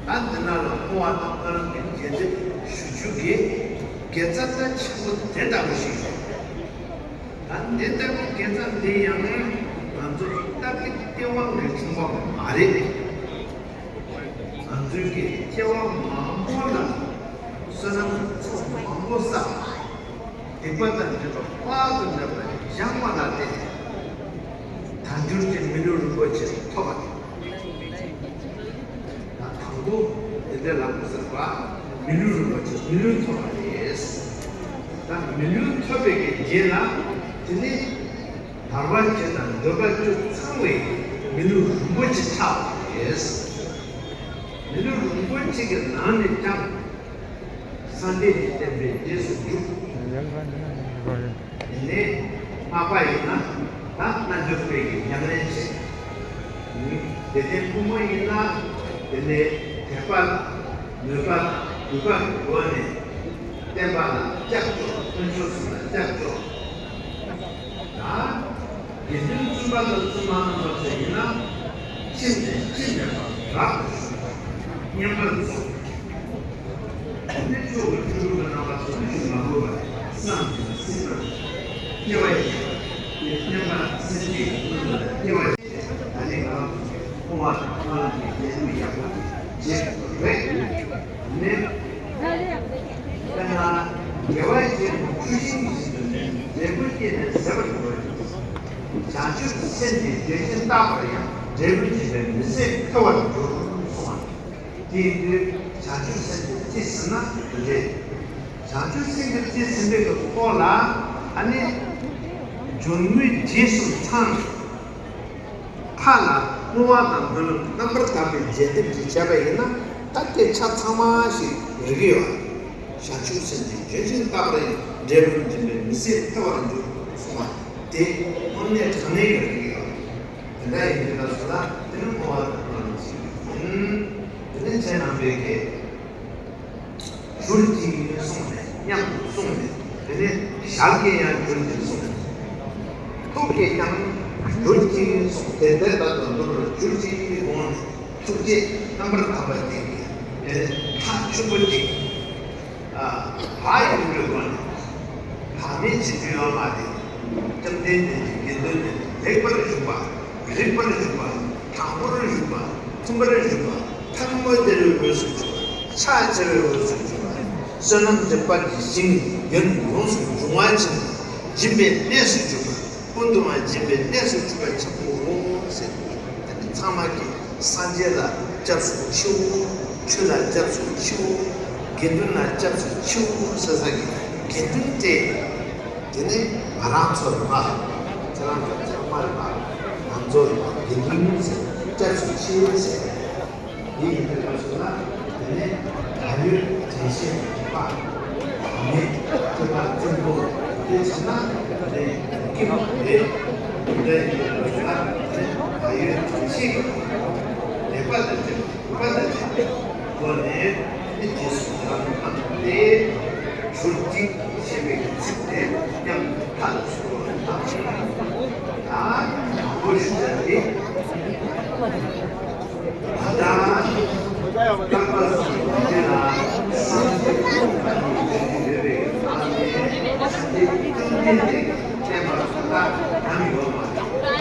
ད་འདི་ན་ལ་བསྔོ་བ་དང་སྨོན་ལམ་གྱི་རྒྱས་འདེབས་ཞུ་རྒྱུ་གི་དགེ་རྩ་ད་ཆེན་པོ་དེ་ལྟ་བུ་ཞིག་ཡོད། ད་འདི་ལྟ་བུའི་དགེ་རྩ་འདི་ཡང་ང་ཚོ་སྟབས་ཀྱིས་སྟེས་དབང་གིས་བྱུང་བ་མ་རེད། ང་ཚོའི་གི་སྐྱེ་བ་མང་པོ་ལ་བསོད་ནམས་ཚོགས་མང་པོ་བསགས། སྡིག་པ་དང་སྒྲིབ་པ་དཔག་ཏུ་མེད་པ་སྦྱངས་པ་ལ་བརྟེན་ནས་དལ་འབྱོར་གྱི་མི་ལུས་རིན་པོ་ཆེ་ཐོབ་པ་དང་། དེ་ལ་གོ་ཟེར་བ། མི་ལུས་རིན་པོ་ཆེ་མི་ལུས་ཐོབ་པ་རེད། ད་མི་ལུས་ཐོབ་པའི་གི་རྗེས་ལ་དེ་ནི་དལ་བ་བརྒྱད་དང་འདོད་པ་བཅུ་ཚང་བའི་མི་ལུས་རིན་པོ་ཆེ་ཆགས་པ་རེད། མི་ལུས་རིན་པོ་ཆེ་གི་ནང་ནས་ཀྱང་སངས་རྒྱས་ཀྱི་བསྟན་པའི་རྗེས་སུ་འཇུག་ཡིན་ནའི་མ་པ་ཡིན་ན་ད་རྣལ་འབྱོར་པའི་གི་ཉམས་ལེན་བྱེད། དེ་ནས་ཕོ་མོ་ཡིན་ན་དེ་ནས་དད་པ་དང་མོས་པ་དང་གུས་པ་གི་སྒོ་ནས་བསྟན་པ་ལ་སྐྱབས་འགྲོ། དཀོན་མཆོག་གསུམ་ལ་སྐྱབས་འགྲོ། ད་དགེ་འདུན་བཙུན་པ་དང་བཙུན་མ་རྣམ་པ་ཚོ་ཡིན་ན་ཁྱིམ་ནས་ཁྱིམ་མེད་པར་རབ་ཏུ་བཞུགས་པ་བསྙེན་པར་རྫོགས། དེ་ནས་ཆོས་ཀྱི་ཁྲོ་ཆུ་གི་རྣམ་པ་ཚོ་ནི་ཞུ་མ་དགོས་པ་བསམ་གྱིས་མི་ཁྱབ་པར་སྐྱེ་བ་ཡི་དེ་བསྟན་པ་སེམས་ཅན་གྱི་ཀུན་ཏུ་ལ་སྐྱེ་བ་ཡི་ད་ནི་ང་རང་ཚོ་སྐུ་ངོ་དང་སྨོན་ལམ་གྱི་རྒྱན་དུ་ཡག་པོ་བྱེད་དགོས་རེད། ནི། དཔེར་ན། དགེ་བ་བྱེད་དུ་ཆུ་ཤིང་བཞིན་དུ་ནི་འབྲས་བུ་སྐྱེས་ནས་ཟད་པར་འགྱུར། བྱང་ཆུབ་སེམས་ཀྱི་ལྗོན་ཤིང་རྟག་པར་ཡང་འབྲས་བུ་འབྱིན་པའི་མི་ཚེ་འཕེལ་བར་འགྱུར་གསུངས་པ། དེ་ཡིན་དུས་བྱང་ཆུབ་སེམས་ཀྱི་རྩིས་ཟིན་ན་འདི་རེད། བྱང་ཆུབ་སེམས་ཀྱི་རྩིས་ཟིན་པའི་སྐོར་ལ་ཨ་ནི། སྦྱོར་དངོས་རྗེས་སུ་ཚང་། མཐའ་ལ་བསྔོ་བ་དང་སྨོན་ལམ་རྣམ་པར་དག་པའི་རྒྱས་འདེབས་ཀྱིས་བྱས་པ་ཡིན་ན་ད་སྐད་ཆ་ཚང་མ་ཞིག་རིག་གི་ཡོད། བྱང་ཆུབ་སེམས་ཀྱི་ལྗོན་ཤིང་རྟག་པར་ཡང་འབྲས་བུ་འབྱིན་པའི་མི་ཚེ་འཕེལ་བར་འགྱུར་གསུངས་པ་དེ་དངོས་གནས་དྲང་གནས་ཀྱི་རིག་གི་ཡོད། དེ་འདྲ་ཡིན་དུས་ད་གཟོད་ལ་དེ་ནི་བསྔོ་བ་དང་སྨོན་ལམ་ཞིག་ཡིན། དེ་ནི་ཁྱེད་རྣམ་པས་ཀྱི། གྱུར་ཅིག་གསུངས་ནས་མཉམ་དུ་གསུངས་ནས་དེ་ནས་ཞབས་ཀྱིས་ཡང་གྱུར་ཅིག་གསུངས་ནས། ཐུགས་ཀྱིས་ཀྱང་གྱུར་ཅིག་གསུངས་ཏེ་དེ་ལྟར་དུ་འདོད་པར་གྱུར་ཅིག་དགོངས་ནས་ཐུགས་རྗེ་རྣམ་པར་དག་པ་ཅན་གྱིས་དེ་ནས་ཐག་ཆོད་པོ་ཅིག་ཨ། བག་ཡོད་པའི་སྒོ་ནས་བག་མེད་བྱེད་རྒྱུ་ཡོད་མ་རེད། བཅོམ་ལྡན་འདས་ཀྱི་དགེ་འདུན་ནི་ལེགས་པར་བཞུགས་པ། རིགས་པར་བཞུགས་པ། དྲང་པོར་བཞུགས་པ། མཐུན་པར་བཞུགས་པ། ཐལ་མོ་སྦྱར་བའི་འོས་སུ་གྱུར་པ། ཕྱག་བྱ་བའི་འོས་སུ་གྱུར་པ། བསོད་ནམས་ཀྱི་དཔལ་གྱི་ཞིང་ཡོན་ཡོངས་སུ་འབྱུང་བ་ཅན། སྦྱིན་པའི་གནས་སུ་གྱུར་པ། ཀུན་ཏུ་མ་སྦྱིན་པའི་གནས་སུ་གྱུར་པ་ཆེན་པོའོ་ཟེར། དེ་ཚང་མ་གིས་སངས་རྒྱས་ལ་སྐྱབས་སུ་མཆིའོ། ཆོས་ལ་སྐྱབས་སུ་མཆིའོ། དགེ་འདུན་ལ་སྐྱབས་སུ་མཆིའོ་ཟེར་ས་གི་དགེ་འདུན་ཏེ། དེ་ནི་ང་རང་ཚོ་རེད་པ། ཁྱེད་རང་ཚོ་ཚང་མ་རེད་པ། ང་ཚོ་རེད་པ། དགེ་འདུན་ཟེར་སྐྱབས་སུ་མཆིའོ་ཟེར། དེ་ཡིན་དུས་སྐབས་སུ་ལ་དེ་ནས་ད་ཡོད་དྲན་ཤེས་པ། ད་ནི་སྤྱོད་པ་བཙན་པོ་དེ་བྱས་ན་དེ་སྐྱིད་པོ་རེད། དེ་ཡིན་དུས་སྐབས་སུ་ལ་དེ་ནས་ད་ཡོད་དྲན་ཤེས་པ། ལེགས་པ་དང་བཅས་པ་གུས་པ་དང་བཅས་པའི་སྒོ་ནས་དེ་རྗེས་སུ་འབྲང་བ་སྟེ། གྱུར་ཅིག་ཞེས་པའི་ཚིག་དེ་མཉམ་དུ་ཕར་ཚུར་བཏང་ཞིང་། ད་དང་པོ་ཞུ་བ་ནི། ད་ལྟ་བསྐལ་པ་གསུམ་གྱི་རྗེས་ལ་སངས་རྒྱས་ཀྱི་ཡོད་པའི་ངང་ནས་སངས་རྒྱས་བཅོམ་ལྡན་འདས་ཀྱི་བསྟན་པ་ད་ལྟ་ནམ་ཡོད་མ་རེད།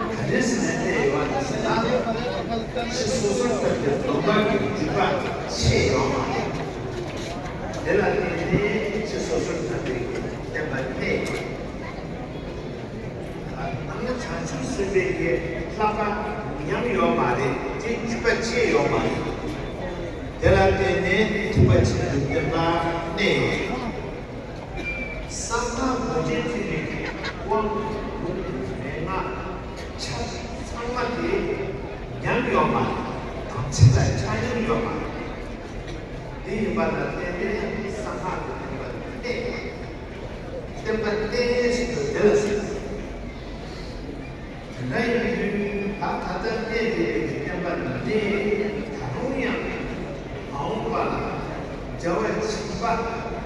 ག་འདྲ་ཟེར་ནས་གནས་ཡོད་པ་ཟེར་ན། ཕྱི་སོ་སོར་ཐར་པའི་སྡོམ་པ་གི་སྒྲིབ་པ་ཆད་ཡོད་མ་རེད། དེ་ལ་བརྟེན་ནས་ཕྱི་སོ་སོར་ཐར་པའི་བསྟན་པ་གནས་ཡོད། ནང་ན་བྱང་ཆུབ་སེམས་དཔའི་གི་ལྷག་པ་ཉམས་ཡོད་མ་རེད། དེ་སྒྲིབ་པ་ཆད་ཡོད་མ་རེད། དེ་ལ་བརྟེན་ནས་ཐེག་པ་ཆེན་པོའི་བསྟན་པ་གནས་ཡོད། གསང་སྔགས་མུ་སྟེགས་ཐིག་ལེ་གི་དབང་ལུང་མན་ངག་ཆ་ཚང་མ་དེ་ཉམས་ཡོད་མ་རེད། དམ་ཚིག་ལ་ཆ་མཉམ་ཡོད་མ་རེད། དེ་ཡིན་པ་ལ་བརྟེན་ནས་གསང་སྔགས་ཀྱི་བསྟན་པ་གནས། བསྟན་པ་གནས་ཟེར་དུས་དེ་ལ་ཟེར། དེ་འདྲ་ཡིན་དུས་ད་ད་ལྟ་གནས་བསྡད་པའི་བསྟན་པ་འདི་ད་རུང་ཡང་མ་འོངས་པ་ལ་རྒྱལ་བ་ཇི་ལྟར་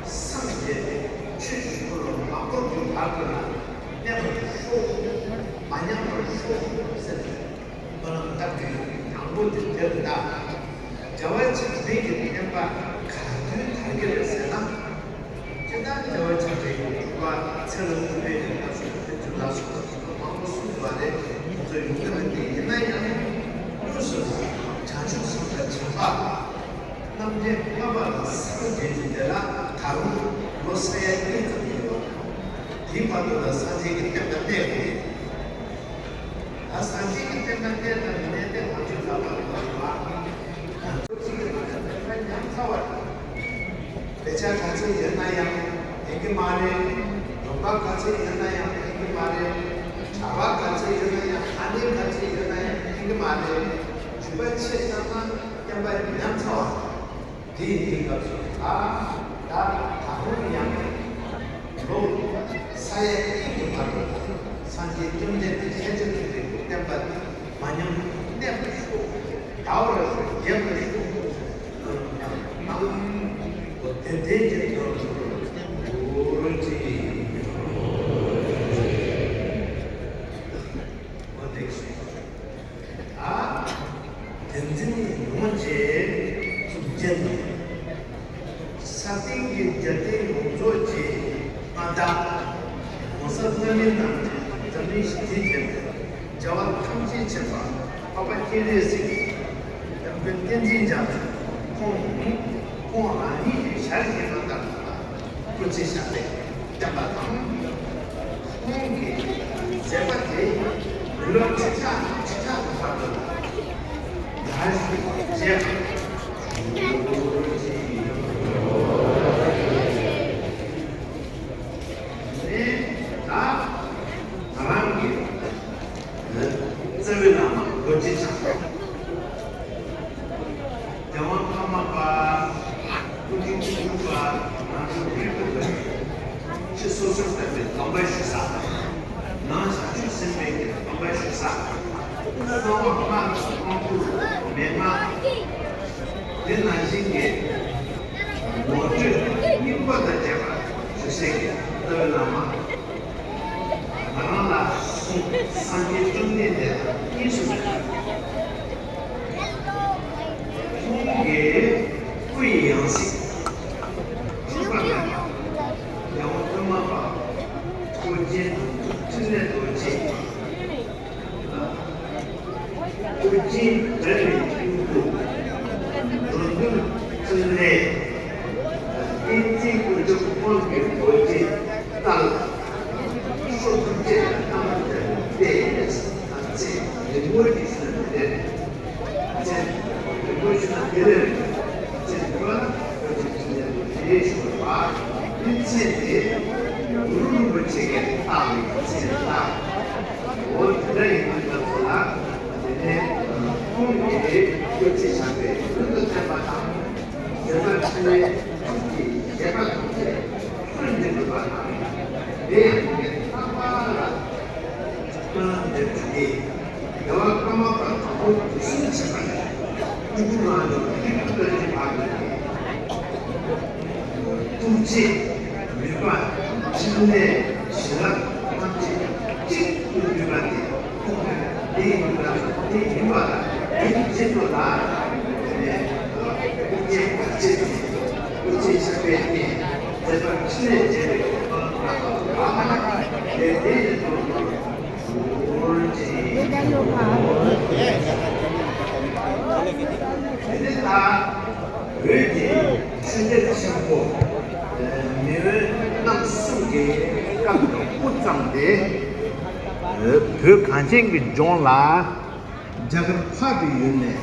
སངས་རྒྱས་ཏེ་ཆོས་ཀྱི་འཁོར་ལོ་མ་བསྐོར་གྱི་བར་དུ་ལ་གནས་པར་ཤོག་མ་ཉམས་པར་ཤོག་ཟེར་ཏེ་སྨོན་ལམ་བཏབ་ཀྱི་ཡོད། དང་པོ་དེ་དེ་རེད་ད། རྒྱལ་བ་ཇི་ལྟར་གྱི་བསྟན་པ་ག་དུས་ ག་གེ་རེད་ཟེར་ན། སྤྱིར་བཏང་རྒྱལ་བ་བྱང་ཆུབ་ཀྱི་སྤྲུལ་པ་ཚེ་ལ་སྐུ་ཕེབས་ཀྱི་སྐབས་སུ་ཕེབས་བྱུང་ལ་སོགས་པ་དེ་ཚོ་མང་པོ་གསུངས་པ་རེད། དེ་ཚོ་ཡོང་གི་མི་འདུག་ཡིན་ན་ཡང་དངོས་སུ་བྱང་ཆུབ་སེམས་དཔའ་བྱམས་པ་རྣམ་འདྲེན་ལྔ་པ་ལ་སངས་རྒྱས་ཀྱི་དེ་ལ་ད་རུང་ལོ་ས་ཡ་གཉིས་ཙམ་ཡོད་པ་དང་། དེའི་བར་དུ་ལ་སངས་རྒྱས་ཀྱི་བསྟན་པ་གནས་དགོས། ད་སངས་རྒྱས་ཀྱི་བསྟན་པ་གནས་དང་མི་གནས་དེ་ང་ཚོའི་ལག་པ་ལ་མ་རེད་པ། ང་ཚོ་གཅིག་གི་ལག་པ་བསྟན་པ་ཉམས་ཚར་བ་རེད། དཔེ་ཆ་ག་ཚོད་ཡོད་ན་ཡང་ཕན་གྱི་མ་རེད། ལུང་པ་ག་ཚོད་ཡོད་ན་ཡང་ཕན་གྱི་མ་རེད། གྲྭ་པ་ག་ཚོད་ཡོད་ན་ཡང་ཨ་ནེ་ག་ཚོད་ཡོད་ན་ཡང་ཕན་གྱི་མ་རེད། རྒྱུ་མཚན་ཆེ་ཙམ་ན་བསྟན་པ་ཉམས་ཚར་བ་རེད། དེ་ཡིན་དུས་སྐབས་སུ་ད་ད་ད་རུང་ཡང་ལོ་ས་ཡ་གཉིས་ཀྱི་བར་དུ་སངས་རྒྱས་བཅོམ་ལྡན་འདས་ཤཱཀྱ་ཐུབ་པའི་བསྟན་པ་འདི་མ་ཉམས་གནས་པར་ཤོག་ཟླ་བ་རེ་རེ་རྒྱས་པར་ཤོག་ཟེར་གནང་། དེ་ལྟར་གྱི་དོན་དུ་འོ་ཅི་འོ་དེ་ཞེས། ཨ། དེ་འཛིན་ཡོངས་ཀྱི་གཙུག་རྒྱན་ནི། ས་སྟེང་གི་རྒྱལ་བསྟན་ཡོངས་རྫོགས་ཀྱི་མངའ་བདག ྋགོང་ས་ལྷ་མིའི་རྣམ་འདྲེན་འཛམ་གླིང་ཞི་བདེའི་རྒྱལ་པོ་རྒྱལ་བ་ཐམས་ཅད་མཁྱེན་པ་འཕགས་པ་སྤྱན་རས་གཟིགས་དམ་པའི་བསྟན་འཛིན་རྒྱ་མཚོ་ཁོང་ནི་ཁོང་རང་ཉིད་ཀྱི་ཞལ་བཞེས་པ་ལྟར་དུ་ལ། སྐུ་ཚེ་ཞབས་པད་བརྟན་པ་དང་། ཁོང་གི་མཛད་པ་དེ་མི་ལོ་ཁྲི་ཕྲག་ཁྲི་ཕྲག་གི་བར་དུ་དར་ཞིང་རྒྱས་པར་ཤོག་ཅིག་ནས་ད་ང་རང་གི་རྩ་བའི་བླ་མ་རྡོ་རྗེ་འཆང་། རྒྱལ་དབང་ཀརྨ་པ། སྐུ་ཕྲེང་བཅུ་དྲུག་པ་ང་ཚོ་རིགས་ཀྱི་བུ། ཕྱི་སོ་སོར་བསྟན་པའི་སྡོམ་པ་ཞུ་ས། ནང་བྱང་ཆུབ་སེམས་དཔའི་གི་སྡོམ་པ་ཞུ་ས། གསང་བ་སྔགས་དང་དབང་བསྐུར་མན་ངག་དེ་ནང་བཞིན་གྱི་ངོ་སྤྲོད་སྙིང་པོ་དང་བཅས་པ་ཞུ་སའི་གི་རྩ་བའི་བླ་མ། ང་རང་ལ་སངས་རྒྱས་བཅོམ་ལྡན་འདས་དང་གཉིས་སུ་མེད། ཁོང་གི་སྐུ་ཡི་ཡང་སྲིད་འཁྲུལ་པ་མེད་པ། རྒྱལ་དབང་ཀརྨ་པ་ཨོ་རྒྱན་དང་ཐུགས་འཕྲིན་ལས་རྡོ་རྗེ། ཨོ་རྒྱན་དགྲ་ལས་སྐྱོབ་པ། འགྲོ་འདུལ་ཕྲིན་ལས། བསྟན་འཛིན་དཀོན་མཆོག་དབང་གི་རྡོ་རྗེ་ཏཱ་ལ། ཤོ་ཐུབ་ཅེས་ལ་ཐ་མ་དེར་བལྟས་ནས་ཚེ་རིང་པོ་ཞིག་བཞུགས་ནས་བསྡད། ཚེ་རིང་པོ་ཞིག་ན་དེ་ལས་ཚེ་འདི་པ་ལ་ཁོ་ཚོས་དྲིན་ལན་རེ་ཞུ་བ་འདི་ཚེ་འདི་གུ་རུ་རིན་པོ་ཆེ་གིས་བཏགས་པའི་ཚེ་ལ། འོ་དེ་འདྲ་ཡིན་དུས་སྐབས་སུ་ལ་དེ་ནས་ཁོང་གིས་སྐུ་ཚེ་ཞབས་པད་རིང་དུ་བརྟན་པ་དང་། མཛད་པ་འཕྲིན་ལས་ཐུགས་ཀྱི་བཞེད་པ་ཐམས་ཅད་ཐུགས་འགྲིག་དགོས་པ་དང་། དེ་ཡང་ཁོང་གིས་རྟག་པར་ལ་སྨོན་ལམ་འདེབས་པ་སྟེ། རྒྱལ་བ་ཀརྨ་པ་དང་པོ་དུས་གསུམ་མཁྱེན་པ་ནས་སྤྲུལ་སྐུ་རང་བྱུང་རིགས་ཀྱི་བླ་མའི་བར་དུ་ཐུགས་རྗེ་ནུས་པ་འཕྲིན་ལས་བྱིན་རླབས་ཐམས་ཅད་གཅིག་ཏུ་འདུས་པ་དེ། དེ་ཡིན་པ་དེ་ཡིན་པ་ལ་དེ་བཞིན་དུ་ལ་དེ་ནས་སྐུ་རྒྱན་བར་ཆད་དེ་སྐུ་ཚེ་ཞབས་པད་བརྟན་མཛད་པ་འཕྲིན་ལས་རྒྱས་པའི་ཐོག་ལ་དེ་དེ་ནས་དེ་ནས་ད་བོད་ཀྱི་ཆོས་རྒྱལ་ཆེན་པོ་མེས་དབོན་རྣམ་གསུམ་གྱི་སྐབས་དང་དབུ་བརྩམས་ཏེ། བོད་གངས་ཅན་གྱི་ལྗོངས་ལ་རྒྱ་གར་འཕགས་པའི་ཡུལ་ནས་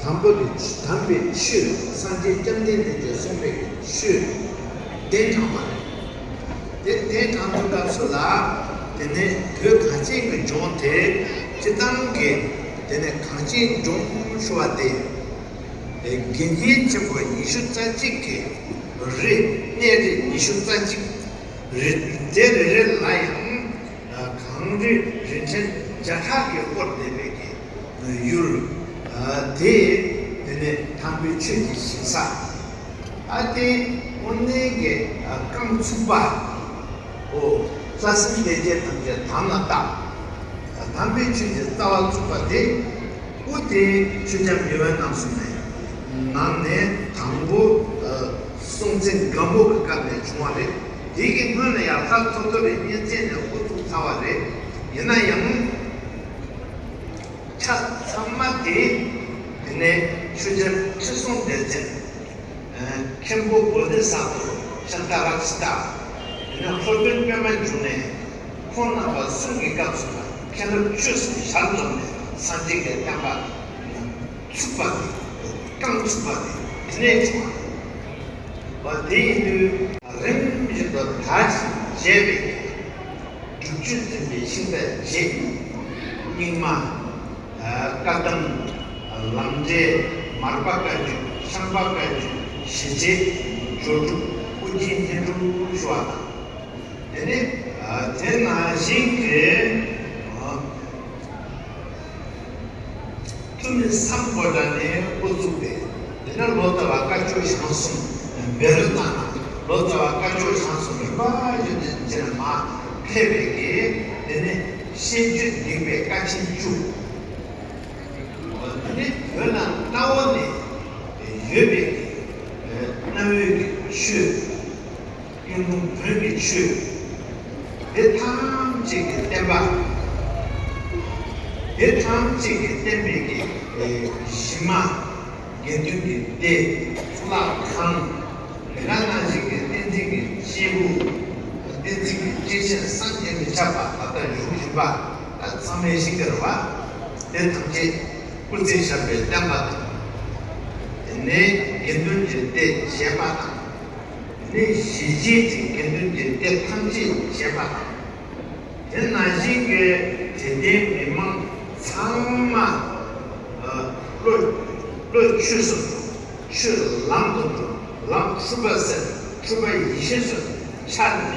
དམ་པ་གི་དམ་པའི་ཆོས་སངས་རྒྱས་བཅོམ་ལྡན་འདས་ཀྱིས་གསུངས་པའི་ཆོས་གདན་དྲངས་པ་རེད། དེ་གདན་དྲངས་པའི་སྐབས་སུ་ལ་དེ་ནས་བོད་གངས་ཅན་གྱི་ལྗོངས་དེ་སྤྱིར་བཏང་གི་དེ་ནས་གངས་ཅན་ལྗོངས་ཞུ་བ་དེ་དགེ་བསྙེན་ཆེན་པོ་ཉི་ཤུ་རྩ་གཅིག་གི་རི་གནས་རི་ཉི་ཤུ་རྩ་གཅིག་རི་དེ་རེ་རེ་ལ་ཡང་གངས་རི་རིན་ཆེན་བརྒྱ་ཕྲག་གིས་བསྐོར་བསྡད་པའི་གི་ཡུལ། དེ་དེ་ནས་དམ་པའི་ཆོས་ཀྱི་ཞིང་ས། ཨ་དེ་དངོས་གནས་ཀྱི་རྐང་ཚུགས་པ། ཨོ་ལྷ་སྲིན་སྡེ་བརྒྱད་ཐམས་ཅད་དམ་ལ་བཏགས། དམ་པའི་ཆོས་ཀྱི་རྩ་བ་ཚུགས་པ་དེ། ཨོ་དེ་ཆོས་རྒྱལ་མེས་དབོན་རྣམ་གསུམ་ནས་ ནང་ནས་དང་པོ་ཨ་སྲོང་བཙན་སྒམ་པོ་གི་སྐབས་ནས་བྱུང་བ་རེད། དེ་གི་སྔོན་ལ་ཡང་ལྷ་ཐོ་ཐོ་རི་གཉན་བཙན་ནས་འགོ་བཙུགས་ཚར་བ་རེད། ཡིན་ན་ཡང་ཆ་ཚང་མ་དེ་དེ་ནས་ཆོས་རྒྱལ་ཁྲི་སྲོང་ལྡེ་བཙན། མཁན་པོ་བོ་དྷི་ས་ཏྭ་ཤཱནྟ་རཀྵི་ཏ། དེ་ནས་སློབ་དཔོན་པདྨ་འབྱུང་གནས། ཁོང་རྣམ་པ་གསུམ་གྱི་སྐབས་སུ་མཁན་སློབ་བཅུ་གསུམ་ཞལ་འཛོམས་ནས་སངས་རྒྱས་ཀྱི་བསྟན་པ་ཚུགས་པ་དེ་རྐང་ཚུགས་པ་དེ་དེ་ནས་བྱུང་བ་རེད། དེ་ཡིན་དུས་རིམ་བཞིན་དུ་དར་ཞིང་རྒྱས་པའི་སྒྲུབ་བརྒྱུད་འཛིན་པའི་ཤིང་རྟ་བརྒྱད། རྙིང་མ། བཀའ་གདམས། ལམ་འབྲས། མར་པ་བཀའ་བརྒྱུད། ཤངས་པ་བཀའ་བརྒྱུད། ཞི་བྱེད། སྦྱོར་དྲུག། ཨོ་རྒྱན་བསྙེན་སྒྲུབ་ཞུ་བ་དང་། དེ་ནས་དེ་ནང་བཞིན་གྱི་ཐུ་མི་སམ་བྷོ་ཊ་ནས་འགོ་བཙུགས་ཏེ། དེ་ནས་ལོ་ཙཱ་བ་བཀའ་བརྒྱུད་ཞང་གསུམ་བཻ་རོ་ཙ་ན། ལོ་ཙཱ་བ་བཀའ་བརྒྱུད་ཞང་གསུམ་རིམ་པ་བཞིན་དུ་མར་ཕེབས་པའི་གི། དེ་ནས་ཤེས་བརྒྱུད་འདུས་པའི་བཀའ་ཆེན་བཅུ། དེ་ནས་བོད་ལ་གནའ་བོ་ནས་ཡོད་པའི་གི་གནའ་བོའི་གི་ཆོས། གཡུང་དྲུང་བོན་གྱི་ཆོས། དེ་ཐམས་ཅད་ཀྱི་བསྟན་པ། དེ་ཐམས་ཅད་ཀྱི་བསྟན་པའི་གི་གཞི་མ། དགེ་འདུན་གྱི་སྡེ། གཙུག་ལག་ཁང་། དེ་ག་ནང་བཞིན་གྱི་བསྟན་འཛིན་གྱི་སྐྱེས་བུ། བསྟན་འཛིན་གྱི་སྐྱེས་ཆེན་བསམ་གྱིས་མི་ཁྱབ་པ་ད་ལྟ་བཞུགས་བཞིན་པ་ད་ཚང་མས་ཤེས་ཀྱི་རེད་བ། དེ་ཐམས་ཅད་སྐུ་ཚེ་ཞབས་པད་བརྟན་པ་དང་། དེ་ནས་དགེ་འདུན་གྱི་སྡེ་བཞེས་པ་དང་། དེ་ནས་ཞི་བྱེད་ཀྱི་དགེ་འདུན་གྱི་སྡེ་ཐམས་ཅད་བཞེས་པ་དང་། དེ་ནང་བཞིན་གྱི་དད་ལྡན་མི་མང་ཚང་མ་ཨ་བློ་བློ་ཆོས་སུ་འགྲོ། ཆོས་ལམ་དུ་འགྲོ། ལམ་འཁྲུལ་པ་སེལ། འཁྲུལ་པ་ཡེ་ཤེས་སུ་འཆར་ནས་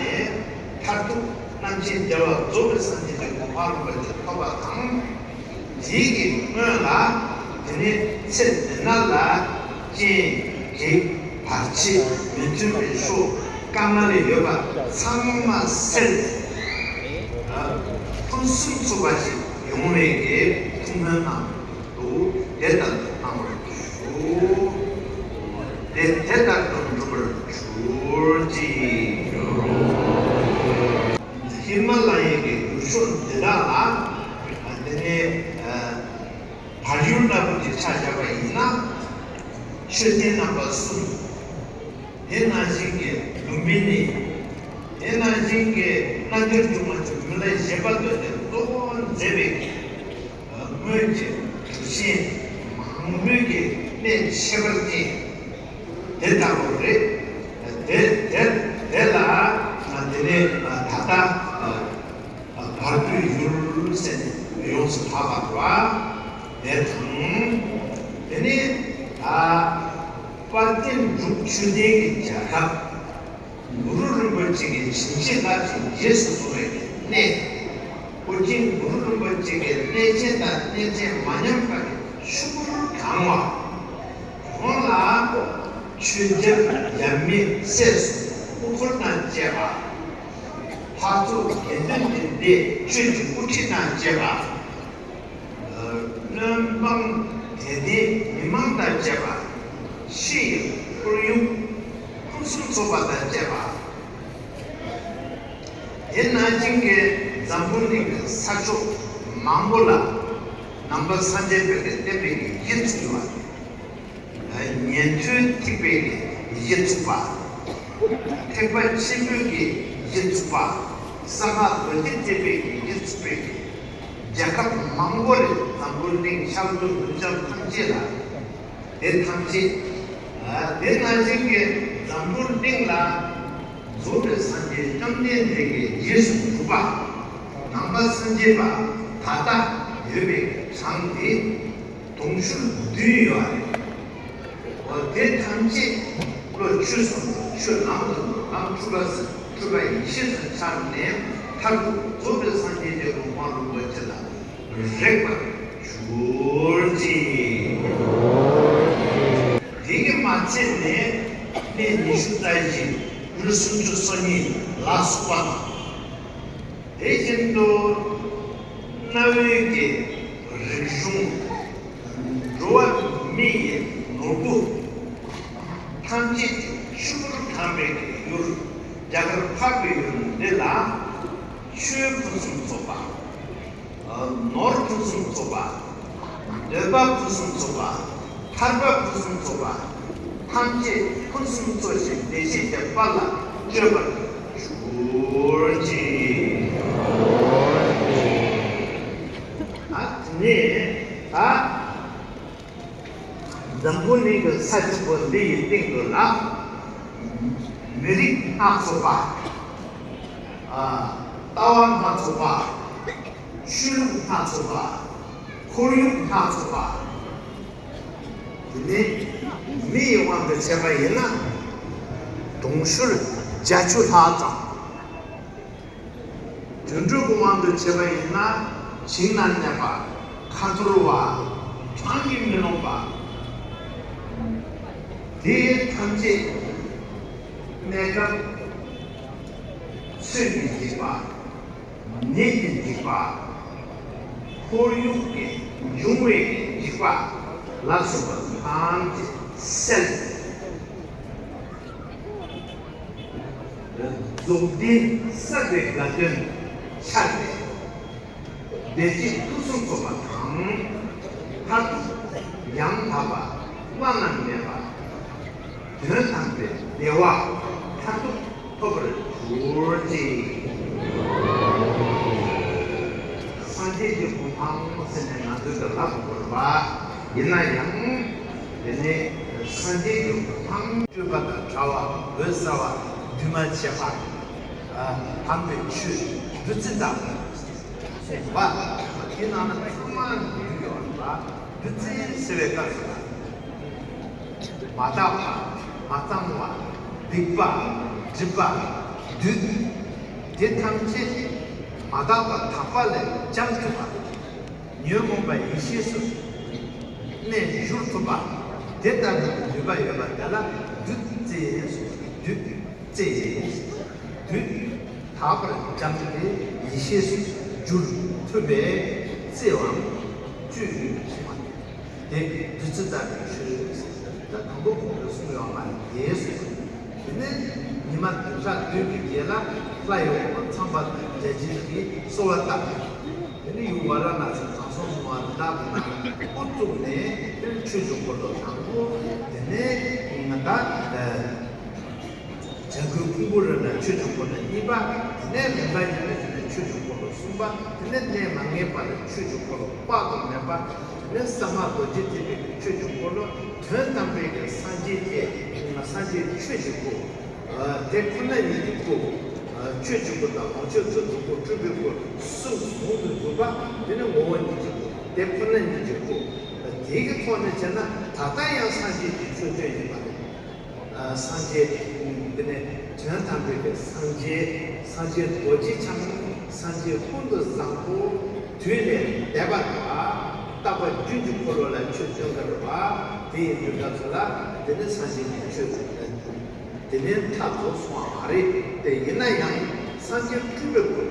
མཐར་ཐུག་རྣམ་མཁྱེན་རྒྱལ་བ་རྫོགས་པའི་སངས་རྒྱས་ཀྱི་གོ་འཕང་རིན་པོ་ཆེ་ཐོབ་པ་དང་། དེའི་གི་སྔོན་ལ་དེ་ནས་ཚེ་འདི་ན་ལ་རྐྱེན་གེགས་བར་ཆད་མི་མཐུན་པའི་ཕྱོགས་དཀའ་ངལ་ཡོད་པ་ཚང་མ་སེལ་ཏེ་ཕུན་སུམ་ཚོགས་པ་ཞིག་ཡོང་བའི་གི་ཐུགས་སྨོན་གནང་འདུག་དེ་ལྟར་དུ་གནང་བར་ཞུ། དེ་དེ་ལྟར་དུ་འགྲུབ་པར་གྱུར་ཅིག་ཧི་མ་ལ་ཡའི་གི་རྒྱུ་ཕྱོགས་འདི་དག་ལ་དེ་ནས་བལ་ཡུལ་ལྟ་བུ་ཅིག་ཆ་བཞག་པ་ཡིན་ན། མཆོད་རྟེན་རྣམ་པ་གསུམ། དེ་ནང་བཞིན་གྱི་ལུམ་བི་ནི། དེ་ནང་བཞིན་གྱི་རྣལ་འབྱོར་སྒྱུ་མ་ཆེན་མི་ལ་བཞད་པ་སྟོན་ཏེ་གཙོ་བོ་མཛད་པའི་སྔོན་གྱི་གྲུབ་ཆེན་མང་པོའི་གི་གནས་ཁྱད་པར་ཅན་དེ་ལྟ་བུ་རེད། དེ་དེ་དེ་ལ་དེ་ནས་ད་ལྟ། བར་དོའི་ཡུལ་ཟེར་ནས་ཡོངས་སུ་གྲགས་པ་རེད་བ། དེ་དང་། དེ་ནས་ད་དཔལ་ལྡན་འབྲུག་ཆོས་ལྡན་གྱི་རྒྱལ་ཁབ། གུ་རུ་རིན་པོ་ཆེ་གི་བྱིན་གྱིས་བརླབས་ཤིང་རྗེས་སུ་བཟུང་བའི་གནས། ཨོ་རྒྱན་གུ་རུ་རིན་པོ་ཆེ་གི་གནས་ཆེན་དང་གནས་ཆེན་མ་ཉམས་པ་གི་ཆུ་བུར་གང་བ། ཁོང་ལ་ཆོས་རྒྱལ་ཡབ་མེས་སྲས་སུ་སྐུ་འཁོར་དང་བཅས་པ། ལྷ་ཚོགས་དགེ་འདུན་གྱི་སྡེ་ཆོས་ཀྱི་དབུ་ཁྲིད་དང་བཅས་པ། བློན་འབངས་དད་ལྡན་མི་མང་དང་བཅས་པ། ཕྱི་ཡི་ཁོར་ཡུག་ཕུན་སུམ་ཚོགས་པ་དང་བཅས་པ། དེ་ནང་བཞིན་གྱི་འཛམ་བུ་གླིང་གི་ས་ཕྱོགས་མང་པོ་ལ་ནང་པ་སངས་རྒྱས་པའི་བསྟན་པའི་ཡིད་ཚིམ་པ། ཉན་ཐོས་ཐེག་པའི་གི་ཡིད་ཚུགས་པ། ཐེག་པ་ཆེན་པོའི་གི་ཡིད་ཚུགས་པ། སམ་བྷ་ཝ་ཏི་ཐེག་པའི་གི་ཡིད་ཚུགས་པའི་གི་རྒྱལ་ཁབ་མང་པོ་རེད། འཛམ་བུ་གླིང་ཤར་ནུབ་ནུབ་བྱང་ཐམས་ཅད་ལ། དེ་ཐམས་ཅད། དེ་ནང་བཞིན་གྱི་འཛམ་བུ་གླིང་ལ་རྫོགས་པའི་སངས་རྒྱས་བཅོམ་ལྡན་འདས་ཀྱི་རྗེས་སུ་འཇུག་པ། ནང་པ་སངས་རྒྱས་པ་ད་ལྟ་ཡོད་པའི་གྲངས་དེ། དུང་ཕྱུར་བདུན་ཡོད་རེད། འོ་དེ་ཐམས་ཅད་བློ་ཆོས་སུ་འགྲོ། ཆོས་ལམ་དུ་འགྲོ། ལམ་འཁྲུལ་པ་སེལ། འཁྲུལ་པ་ཡེ་ཤེས་སུ་འཆར་ནས་མཐར་ཐུག་རྫོགས་པའི་སངས་རྒྱས་ཀྱི་གོ་འཕང་རིན་པོ་ཆེ་ལ་རེག་པར་གྱུར་ཅིག་དེ་གིས་མ་ཚད་ནས་གནས་ཉི་ཤུ་རྩ་བཞི། ཡུལ་སུམ་ཅུ་སོ་གཉིས་ལ་སོགས་པ་དང་། དེ་བཞིན་དུ་གནའ་བོའི་གི་རིག་གཞུང་། འགྲོ་བ་མི་ཡི་ནོར་བུ། ནོར་བུ་ཐམས་ཅད་ཆུ་བུར་དྭངས་པའི་ཡུལ། རྒྱ་གར་འཕགས་པའི་ཡུལ་འདི་ལ། ཆོས་ཕུན་སུམ་ཚོགས་པ། ནོར་ཕུན་སུམ་ཚོགས་པ། འདོད་པ་ཕུན་སུམ་ཚོགས་པ། ཐར་པ་ཕུན་སུམ་ཚོགས་པ། ཐམས་ཅད་ཕུན་སུམ་ཚོགས་ཤིང་བདེ་གཤེགས་ཀྱི་དཔལ་ལ་སྤྱོད་པར་ཤོག་ཅིག། ཨ་དེ་ནས་ད། འཛམ་བུ་གླིང་གི་ས་ཕྱོགས་པོ་འདི་ཡི་སྟེང་དུ་ལ། མི་རིགས་སྣ་ཚོགས་པ། ཨ། ལྟ་བ་སྣ་ཚོགས་པ། ཆོས་ལུགས་སྣ་ཚོགས་པ། ཁོར་ཡུག་སྣ་ཚོགས་པ། དེ་ནས་མི་ཡི་དབང་དུ་བྱས་པ་ཡིན་ན། དུང་ཕྱུར་བརྒྱད་ཅུ་ལྷག་ཙམ། དུད་འགྲོ་གི་དབང་དུ་བྱས་པ་ཡིན་ན། བྱིངས་ན་གནས་པ། ཁ་འཐོར་བ། གྲངས་ཀྱིས་མི་ལོངས་པ། དེ་ཐམས་ཅད་གནས་སྐབས་ཚོད་ཀྱི་འཇིགས་པ། ནད་ཀྱི་འཇིགས་པ། ཁོར་ཡུག་གི་འབྱུང་བའི་འཇིགས་པ་ལ་སོགས་པ་ཐམས་ཅད་བསལ། རྫོགས་ལྡན་བསགས་པའི་དགའ་སྟོན་འཆར་ཏེ། བདེ་སྐྱིད་ཕུན་སུམ་ཚོགས་པ་དང་། མཐར་ཐུག་ཡང་དག་པ་བླ་ན་མེད་པ། དོན་དམ་པའི་བདེ་བ་མཐར་ཐུག་ཐོབ་པར་གྱུར་ཅིག། སངས་རྒྱས་ཀྱི་གོ་འཕང་ཟེར་ནས་ང་ཚོས་ཀྱི་ལབ་དགོས་པ་ཡིན་ན་ཡང་། དེ་ནས་སངས་རྒྱས་ཀྱི་གོ་འཕང་སྤྲོས་པ་དང་བྲལ་བ། འོད་གསལ་བ། འདུས་མ་བྱས་པ། ཨ། དམ་པའི་ཆོས་བདུད་རྩི་དང་གསུངས་པ། དེ་ནང་ན་ཚང་མ་འདུས་ཡོད་པ། བདུད་རྩི་ཟེར་བའི་སྐབས་སུ་ལ། མ་དག་པ། མ་གཙང་བ། སྡིག་པ། སྒྲིབ་པ། བདུད། དེ་ཐམས་ཅད་མ་དག་པ་དག་པ་ལས་འབྱམས་ཐུབ་པ། ཉོན་མོངས་པ་ཡེ་ཤེས་སུ་གནས་གྱུར་ཐུབ་པ། དེ་ལྟ་བུའི་ནུས་པ་ཡོད་པ་དེ་ལ་བདུད་རྩི་ཟེར། བདུད་རྩི། བདུད་དག་པར་འབྱམས་ཏེ་ཡེ་ཤེས་སུ་འགྱུར་ཐུབ་པའི་རྩི་བའམ་བཅུད་ཡིན་པ། དེ་བདུད་རྩི་ལྟ་བུའི་ཆོས་ཟེར། ད་དང་པོ་གོང་དུ་གསུངས་ཡོད་པ་དེ་གསུངས། དེ་ནས་ཉི་མ་བདུན་ཕྲག་བདུན་གྱི་རྗེས་ལ་ལྷ་ཡི་དབང་པོ་ཚངས་པ་དང་བརྒྱ་བྱིན་གྱིས་གསོལ་བ་བཏབ། དེ་ནས་ཡུལ་ཝཱ་ར་ཎཱ་སི་དྲང་སྲོང་སྲུང་བ་དེ་དག་གི་ནང་ལ་འགོ་བཙུགས་ནས། དེ་ནས་ཆོས་ཀྱི་འཁོར་ལོ་དང་པོ། དེ་ནས་ད་ཨ་བྱ་རྒོད་ཕུང་པོའི་རི་ལ་ཆོས་ཀྱི་འཁོར་ལོ་གཉིས་པ། དེ་ནས་རིམ་པ་བཞིན་དུ་དེ་ནས་ཆོས་ཀྱི་འཁོར་ལོ་གསུམ་པ། དེ་ནས་གནས་མ་ངེས་པ་ལ་ཆོས་ཀྱི་འཁོར་ལོ་དཔག་ཏུ་མེད་པ། དེ་ནས་ས་མ་རྡོ་རྗེ་ཐེག་པའི་ཆོས་ཀྱི་འཁོར་ལོ། དོན་དམ་པའི་གི་སངས་རྒྱས་ཀྱི་སངས་རྒྱས་ཆོས་ཀྱི་སྐུ། ཨ། དེ་ཁོ་ན་ཉིད་ཀྱི་སྐུ། ཨ། ཆོས་ཀྱི་སྐུ་དང་ལོངས་སྤྱོད་རྫོགས་པའི་སྐུ། སྤྲུལ་པའི་སྐུ། གསུམ་ཟུང་དུ་འཇུག་པ། དེ་ནི་ངོ་བོ་ཉིད་ཀྱི་སྐུ། དེ་ཁོ་ན་ཉིད་ཀྱི་སྐུ། ཨ། དེ་གི་ཐོག་ནས་བྱས་ན་ད་ལྟ་ཡང་སངས་རྒྱས་ཀྱི་ཆོས་སྟོན་ཡིན་པ་རེད། ཨ། སངས་རྒྱས། དེ་ནས་དོན་དམ་པའི་གི་སངས་རྒྱས། སངས་རྒྱས་རྡོ་རྗེ་འཆང་། སངས་རྒྱས་ཀུན་ཏུ་བཟང་པོ། དུས་ལས་འདས་པ་རེད་པ། རྟག་པ་རྒྱུན་གྱི་འཁོར་ལོ་ལ་ཆོས་སྟོན་གྱི་རེད་པ། དེ་ཡིན་དུས་སྐབས་སུ་ལ། དེ་ནི་སངས་རྒྱས་ཀྱི་ཆོས་དེ་ནི་མཐར་ཐུག་སོང་བ་མ་རེད། དེ་ཡིན་ན་ཡང་སངས་རྒྱས་སྤྲུལ་པའི་སྐུ།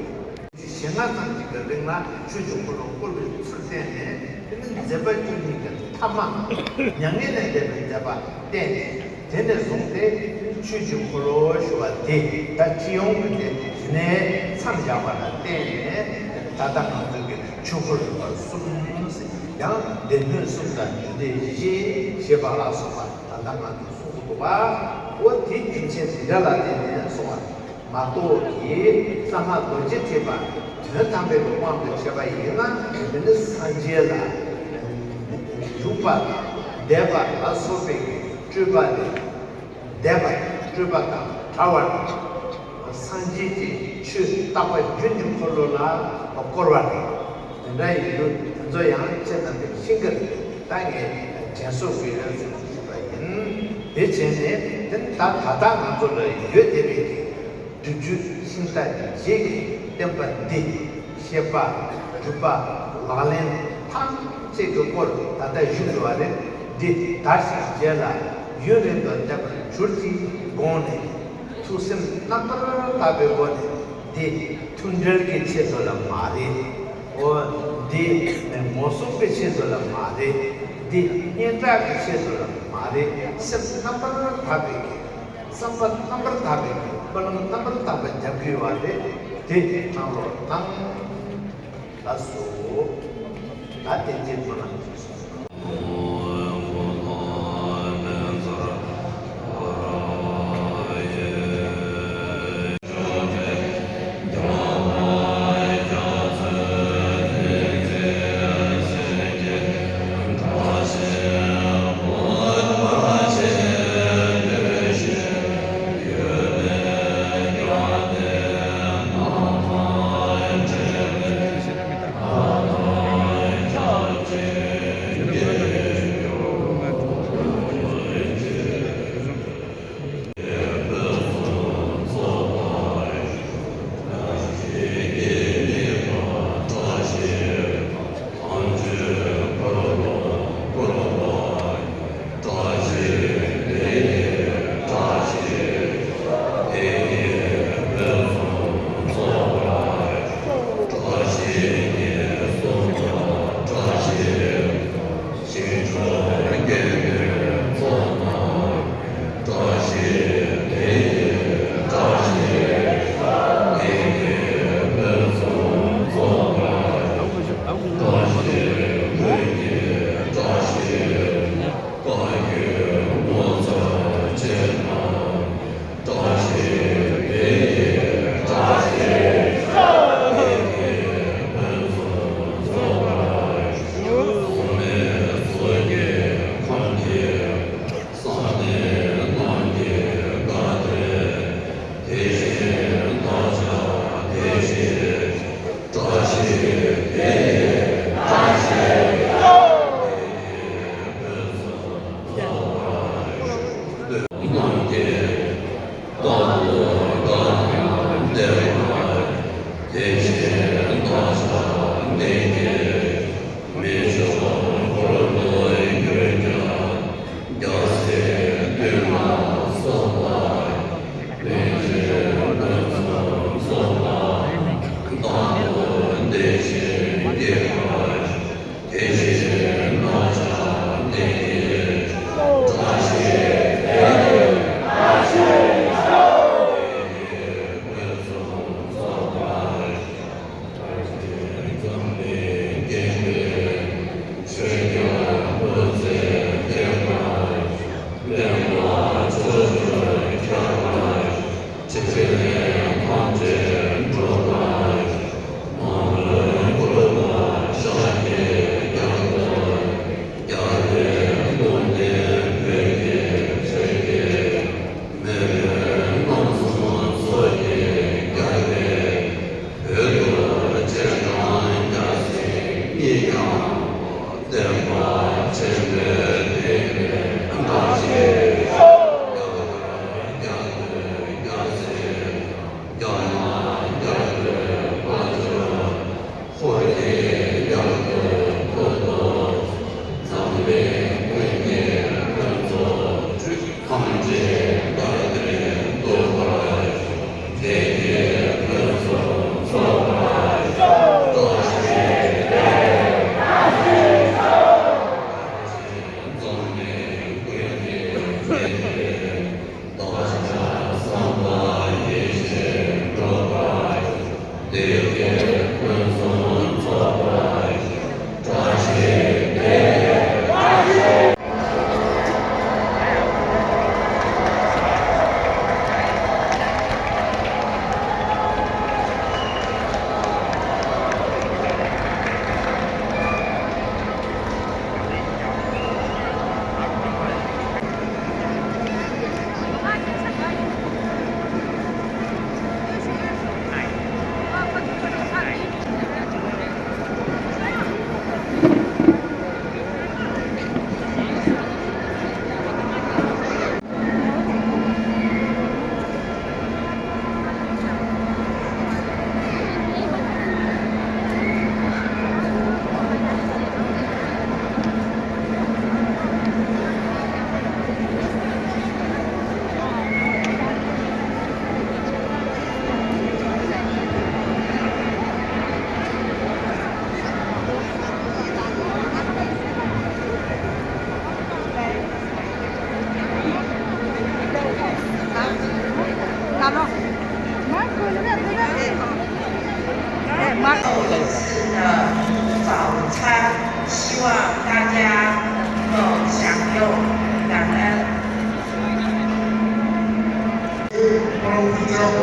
ཞེ་ལྔ་ཙམ་ཞིག་གི་རིང་ལ་ཆོས་ཀྱི་འཁོར་ལོ་བསྐོར་བའི་ཚུལ་བསྟན་ནས། དེ་ནི་མཛད་པ་བཅུ་གཉིས་ཀྱི་ཐ་མ། མྱ་ངན་ལས་འདས་པའི་མཛད་པ་བསྟན་ནས། དེ་ནས་བཟུང་སྟེ་ཆོས་ཀྱི་འཁོར་ལོ་ཞུ་བ་དེ་ད་སྤྱི་ཡོངས་ཀྱི་དེ་ནས་མཚམས་བཞག་པ་ལ་བརྟེན་ནས། ད་ལྟ་ང་ཚོ་གི་ཆོས་འཁོར་རིམ་པ་གསུམ། ཡང་སྡེ་སྣོད་གསུམ་དང་རྒྱུད་སྡེ་བཞི་ཞེས་པ་ལ་སོགས་པ་ད་ལྟ་ང་ཚོ་གསུང་གི་འདུག་པ། འོ་དེ་རྒྱུ་མཚན་དེ་འདྲ་ལ་བརྟེན་ནས་སོང་བ། མ་གཏོགས་ཀྱི་ས་མ་རྡོ་རྗེ་ཐེག་པ་དོན་དམ་པའི་དབང་དུ་བྱས་པ་ཡིན་ན། དེ་ནི་སངས་རྒྱས་ལ་འཇུག་པ་དང་འདས་པ་ལ་སོགས་པའི་སྤྲོས་པ་ལས་འདས་པ། སྤྲོས་པ་དང་བྲལ་བ་རེད། སངས་རྒྱས་ཀྱི་ཆོས་རྟག་པ་རྒྱུན་གྱི་འཁོར་ལོ་ལ་བསྐོར་བ་རེད། དེ་འདྲ་ཡིན་དུས་དེ་ཚོ་ཡང་ཁྱེད་རྣམ་པས་ཤེས་ཀྱི་རེད། ད་ངས་དྲན་གསོ་གི་ཡོད་ཚུལ་ཞུས་པ་ཡིན། དེ་བྱས་ནས་དེ་ནི་ད་ད་ལྟ་ང་ཚོ་ལ་ཡོད་བསྡད་པའི་གི་སྒྲུབ་བརྒྱུད་ཤིང་རྟ་བརྒྱད་ཀྱི་བསྟན་པ་འདི། བཤད་པ། སྒྲུབ་པ། ལག་ལེན་ཐམས་ཅད་ཀྱི་སྐོར་ད་ལྟ་ཞུས་འགྲོ་བ་རེད། འདི་དར་ཞིང་རྒྱས་ལ་ཡུན་རིང་དུ་བརྟན་པར་གྱུར་ཅིག་དགོངས་ནས། ཐུགས་སེམས་རྣམ་པར་དག་པའི་སྒོ་ནས། འདི་མཐུན་སྒྲིལ་གྱི་ཆེད་དུ་ལ་མ་རེད། འོ། འདི་ངོ་སྲུང་གི་ཆེད་དུ་ལ་མ་རེད། འདི་སྙན་གྲགས་ཀྱི་ཆེད་དུ་མ་རེད། སེམས་རྣམ་པར་དག་པའི་གི། བསམ་པ་རྣམ་པར་དག་པའི་གི། སྨོན་ལམ་རྣམ་པར་དག་པ་རྒྱབ་དགོས་པ་རེད། དེ་གནང་རོགས་གནང་། ལགས་སོ། ད་བསྟན་འཛིན་སྨོན་ལམ།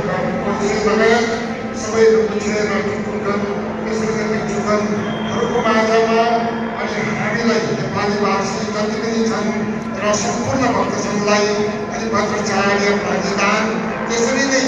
སྐུ་ཚེ་བརྟན། ཚེ་བའི་རིན་པོ་ཆེ་རབ་ཏུ་བཀུར་མཁན། མི་སེར་གྱི་སྒྲིག་འཛུགས་མཁན། ཧ་རུ་ཀུ་མ་ཅ་མ། ཨ་ནི་ཧ་མི་ལ་ཡི་ནེ་པ་ལི་བ་སི་ཀ་ཏི་ཀ་ནི་ཚང་། ར་སུ་ཁུར་ན་བར་དུ་སོང་ལ་ཡི། ཨ་ནི་བར་དུ་ཅ་ཡ་པ་ནི་དང་། དེ་སི་རི་ནི།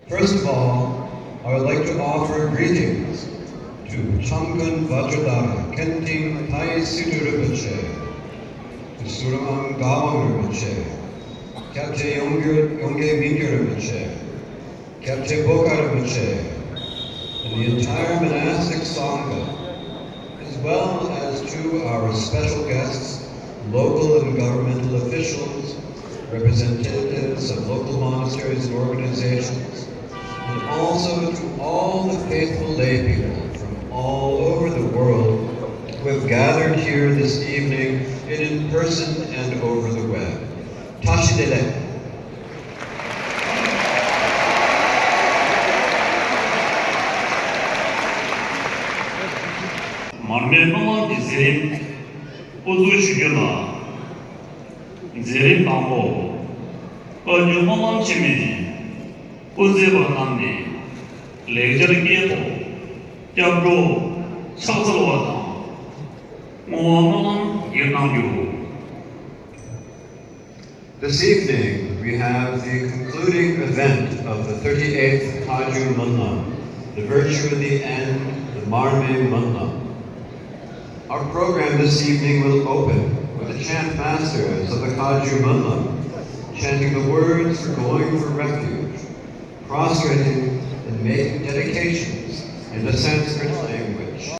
First of all, I would like to offer greetings to Chamkun Vajradhara Khenting Thaysitu Rinpoche, to Surangam Gawang Rinpoche, Kyabje Yongye Mingye Rinpoche, Kyabje Bokar Rinpoche, and the entire monastic Sangha, as well as to our special guests, local and governmental officials, representatives of local monasteries and organizations, and also to all the faithful lay people from all over the world who have gathered here this evening in, in person and over the web. Tashi Delek. སྨོན་ལམ་གྱི་མཛད་རིམ་དབུ་འཛུགས་ཞུ་རྒྱུ་ལ། མཛད་རིམ་དང་པོ། བཀའ་བརྒྱུད་སྨོན་ལམ་ཆེན་མོའི་དབུ་མཛད་པ་རྣམས་ནས་ལེགས་སྦྱར་སྐད་ཐོག་སྐྱབས་འགྲོ་ཕྱག་འཚལ་བ་དང་། བསྔོ་བ་སྨོན་ལམ་ཡིར་གནང་རྒྱུ། This evening, we have the concluding event of the thirty-eighth Kagyu Mönlam, the virtually end, the Marmay Mönlam. Our program this evening will open with the chant masters of the Kagyu Mönlam chanting the words for going for refuge, prostrating and making dedications in the Sanskrit language.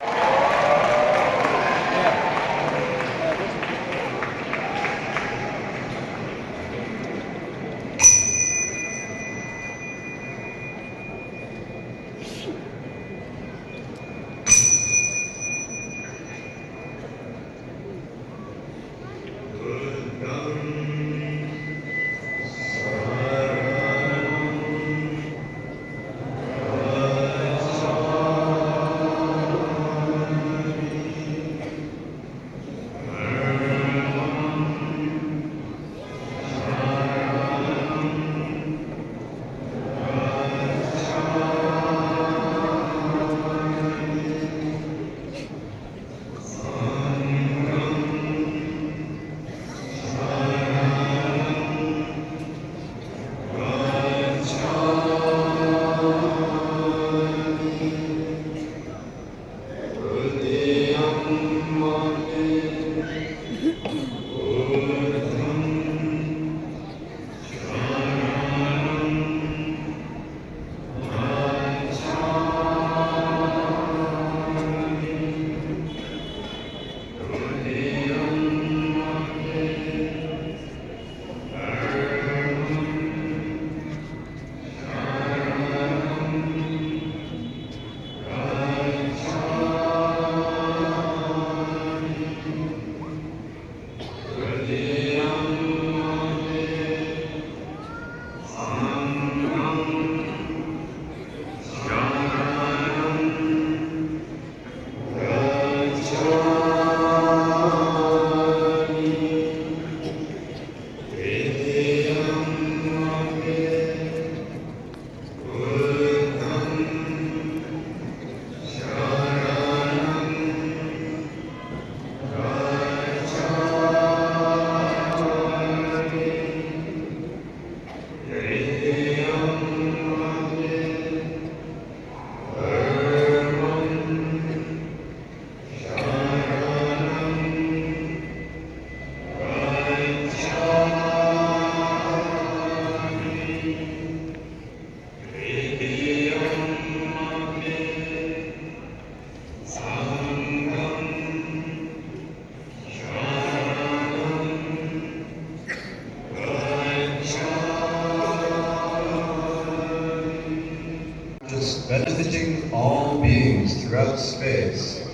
Benefiting all beings throughout space,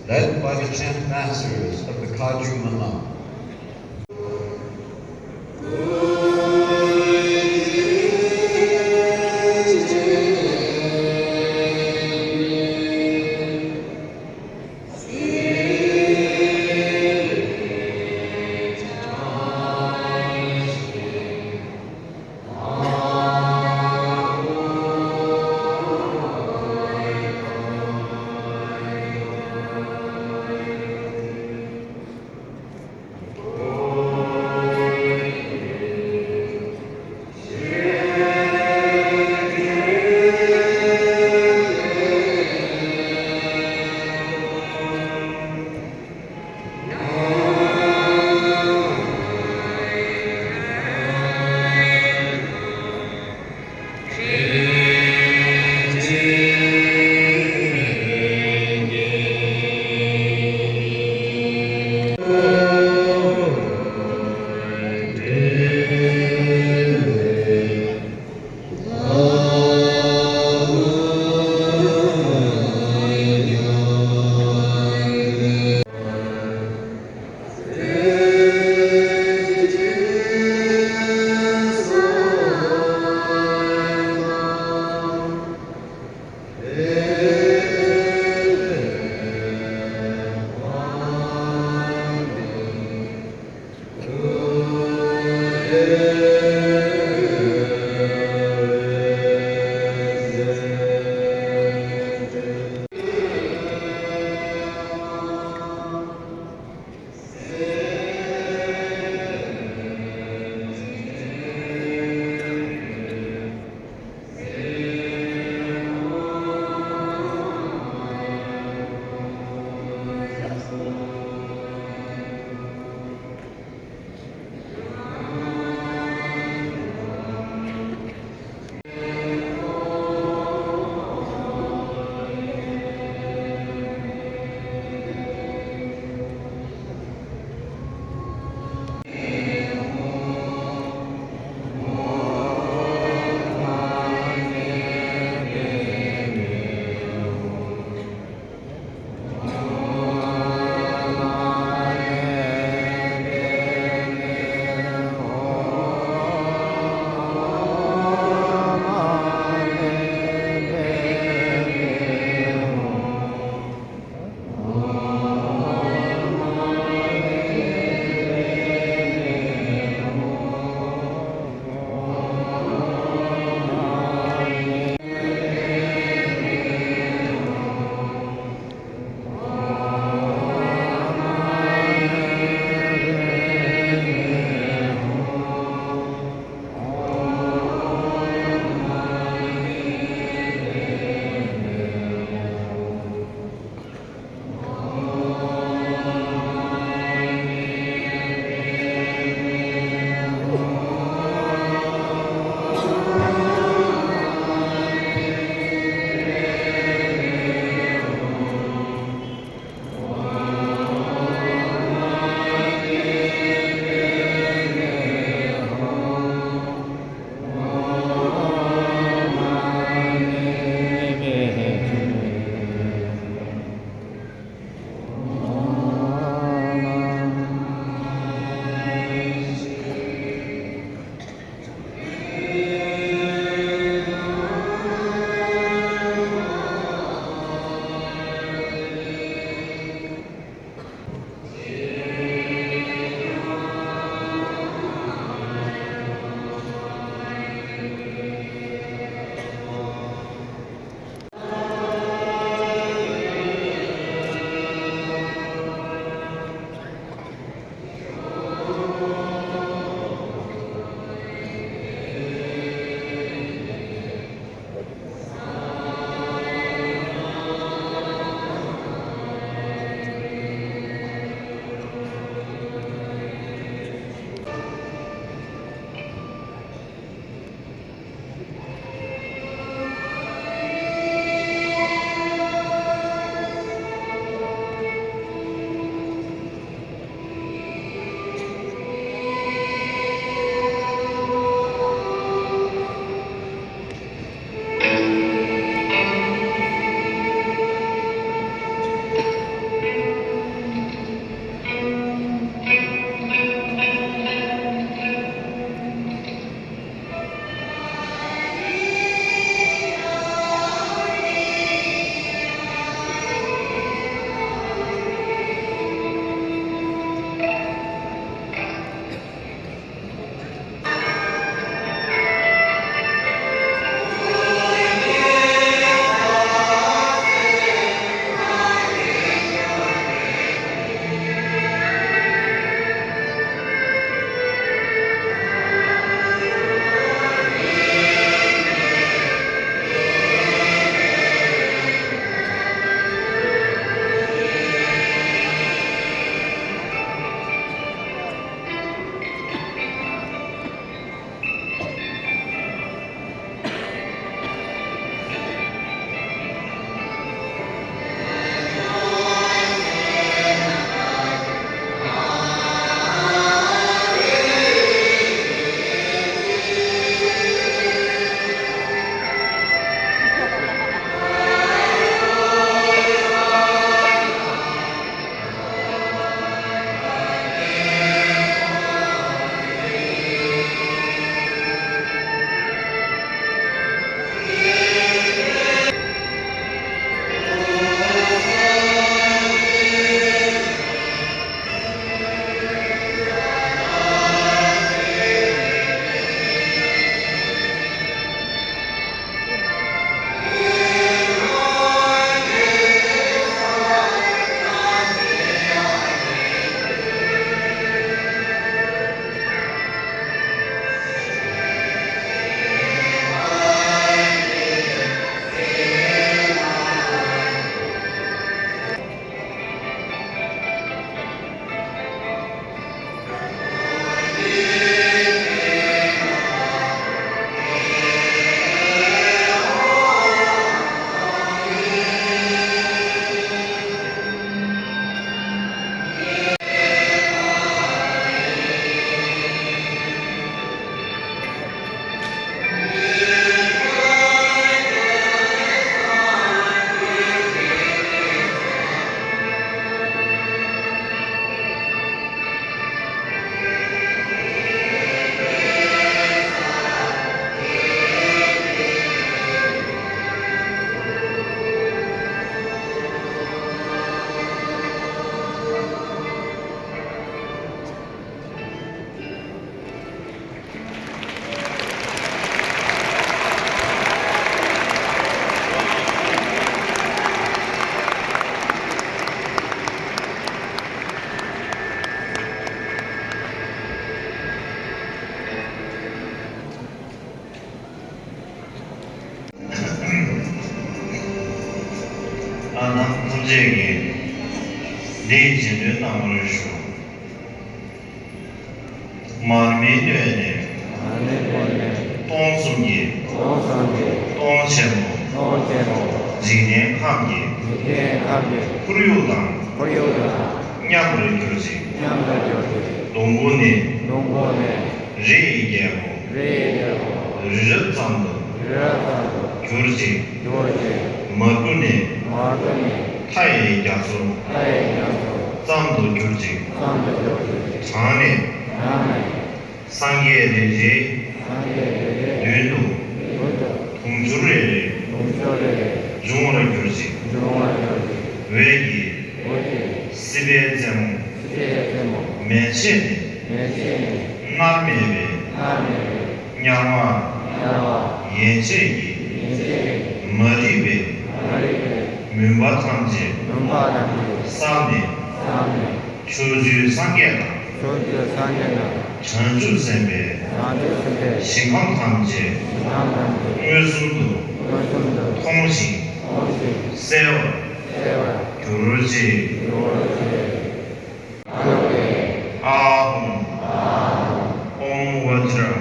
led by the chant masters of the Kagyu Mönlam. རྣམས་ཐམས་ཅད་ཀྱིས་འདི་ཡི་རྗེས་ཟློས་གནང་བར་ཞུ། མར་མེ་སྟོད་ནས། མར་མེ་སྟོད་ནས། སྟོང་གསུམ་གྱི། སྟོང་གསུམ་གྱི། སྟོང་ཆེན་པོ། སྟོང་ཆེན་པོ། འཇིག་རྟེན་ཁམས་ཀྱི། འཇིག་རྟེན་ཁམས་ཀྱི། ཁོར་ཡུག་དང་། ཁོར་ཡུག་དང་། མཉམ་པར་གྱུར་ཅིག་མཉམ་དུ་གྱུར་ཅིག་སྡོང་པོ་ནས། སྡོང་པོ་ནས། རི་ཡི་རྒྱལ་པོ། རི་ཡི་རྒྱལ་པོ། རི་རབ་ཙམ་དུ། རི་རབ་ཙམ་དུ། གྱུར་ཅིག་གྱུར་ཅིག་མ་བུ་ནས། མ་བུ་ནས། མཐའ་ཡི་རྒྱ་མཚོ། མཐའ་ཡི་རྒྱ་མཚོ། ཙམ་དུ་གྱུར་ཅིག་ཙམ་དུ་གྱུར་ཅིག་གྲངས་ནས། གྲངས་ནས། སངས་རྒྱས་རེ་རེའི། སངས་རྒྱས་རེ་རེའི། མདུན་དུ། མདུན་དུ། དུང་ཕྱུར་རེ་རེ། དུང་ཕྱུར་རེ་རེ། འབྱུང་བར་གྱུར་ཅིག་འབྱུང་བར་གྱུར་ཅིག་འོད་ཀྱིས། འོད་ཀྱིས། སྲིད་པའི་རྩེ་མོ། སྲིད་པའི་རྩེ་མོ། མེ་ལྕེ་ནས། མེ་ལྕེ་ནས། མནར་མེད་པའི། མནར་མེད་པའི། དམྱལ་བ། དམྱལ་བ། ཡན་ཆད་ཀྱི། ཡན་ཆད་ཀྱི། མ་རིག་པའི། མ་རིག་པའི། མུན་པ་ཐམས་ཅད། མུན་པ་ཐམས་ཅད། བསལ་ནས། བསལ་ནས། ཕྱོགས་བཅུའི་སངས་རྒྱས་དང་། ཕྱོགས་བཅུའི་སངས་རྒྱས་དང་། བྱང་ཆུབ་སེམས་དཔའི། བྱང་ཆུབ་སེམས་དཔའི། ཞིང་ཁམས་ཐམས་ཅད། ཞིང་ཁམས་ཐམས་ཅད། མངོན་སུམ་དུ། མངོན་སུམ་དུ། མཐོང་ཞིང་། མཐོང་ཞིང་། གསལ་བར། གསལ་བར། གྱུར་ཅིག་གྱུར་ཅིག་ཨ་ཧོ། ཨ་ཧོ། ཨོཾ་བཛྲ།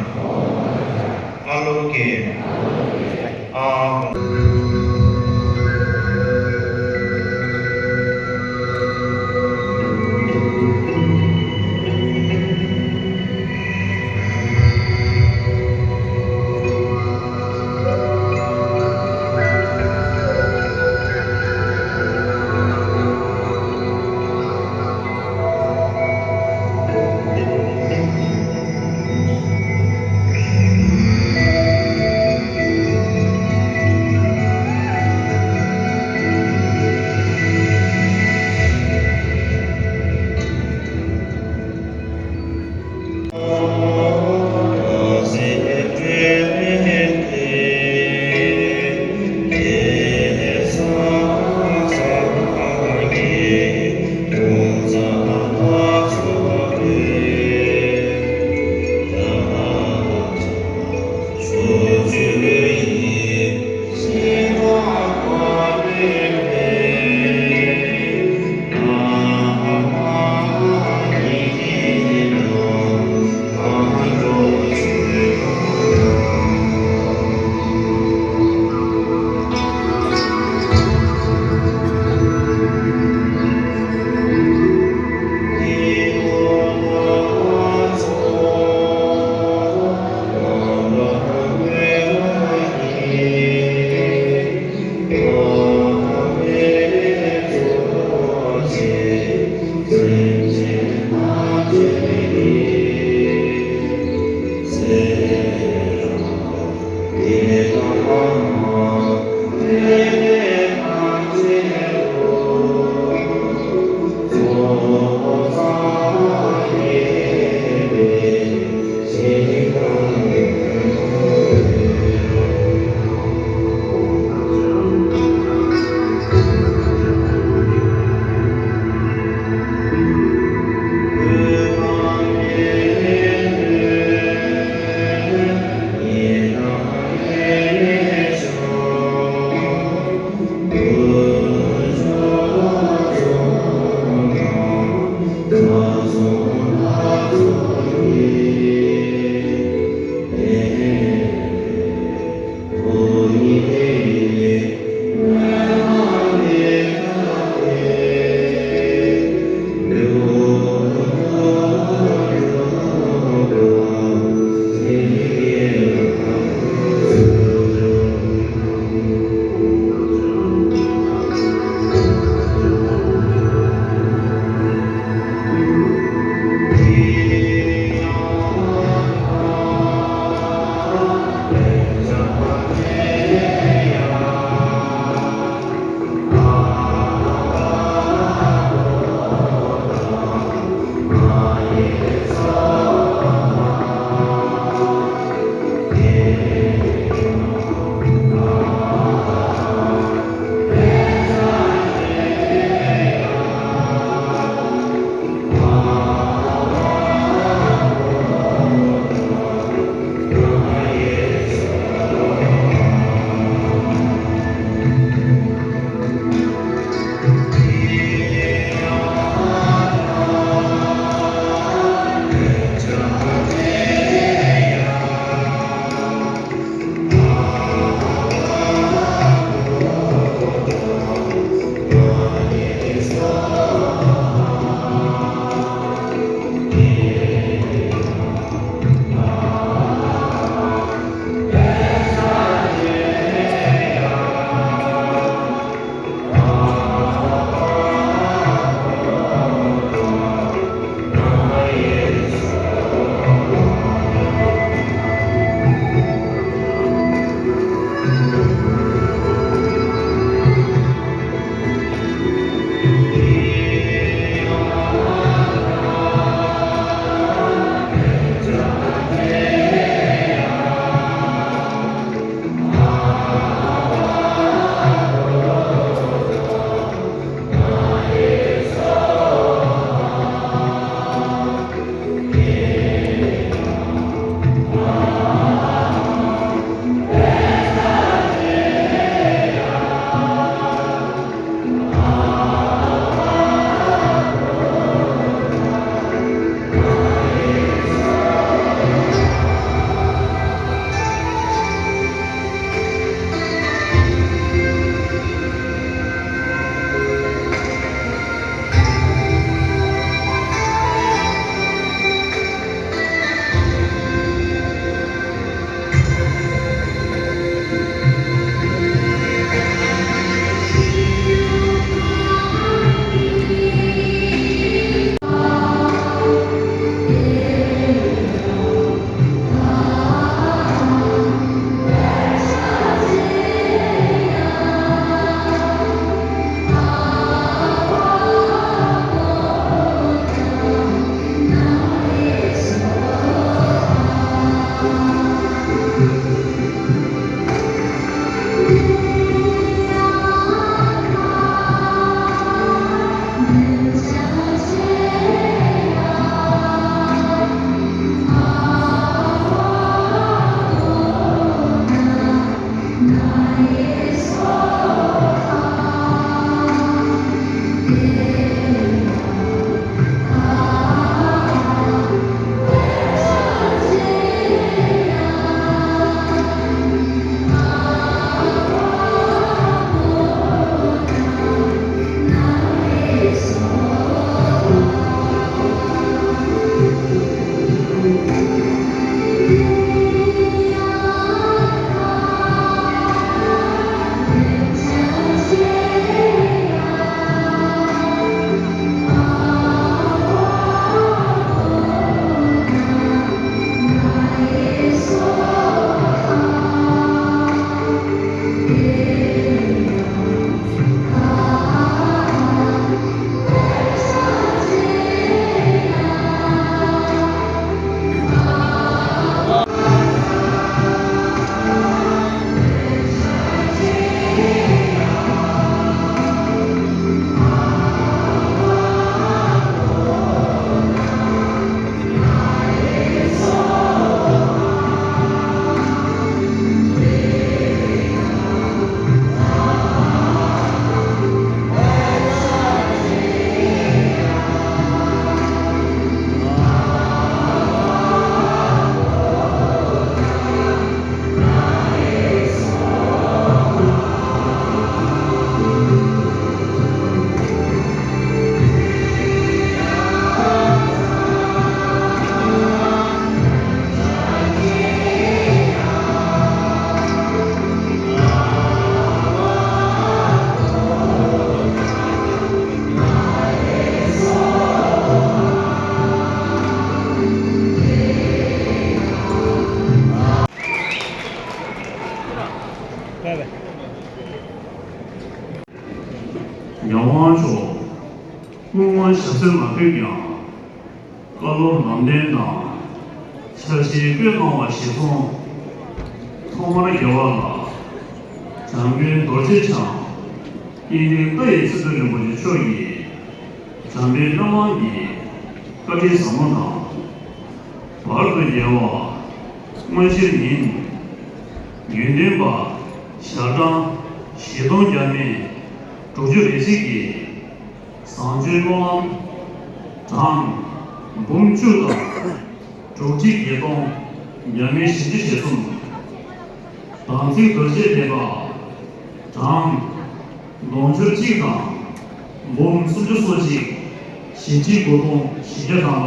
ཨ་ལོ་ཀེ། ཨ་ཧོ། ཞབས་སོར་མ་ཕུལ་ཀྱང་། བཀའ་སློབ་ལམ་སྟོན་དང་། འཆར་གཞི་བཀོད་གནང་བ་གཞིར་བཟུང་། ཐོག་མར་རྒྱལ་བ་ལ། འཇམ་མགོན་རྡོ་རྗེ་འཆང་། དབྱིག་གཉེན་ལྟ་བའི་ཚུལ་ཁྲིམས་རིན་པོ་ཆེ་མཆོག་གིས། འཇམ་དཔལ་སྨོན་ལམ་གྱི་བཀའ་དྲིན་ཟབ་མོ་དང་། བར་དུ་རྒྱལ་བ་དངོས་གཞིར་ཉིན། དགེ་འདུན་པ་ཞལ་གྲངས་བཞི་སྟོང་བརྒྱ་མེད་དྲུག་ཅུ་རེ་གཅིག་གིས། བཟང་སྤྱོད་སྨོན་ལམ་གྲངས་འབུམ་བཅུ་དང་དྲུག་ཁྲི་བརྒྱད་སྟོང་བརྒྱ་མེད་བཞི་བཅུ་ཞེ་གསུམ། དམ་ཚིག་རྡོ་རྗེ་ལྡན་པ་གྲངས་དུང་ཕྱུར་གཅིག་དང་འབུམ་སུམ་ཅུ་སོ་གཅིག་བཞི་ཁྲི་དགུ་སྟོང་བཞི་བརྒྱ་ཐམ་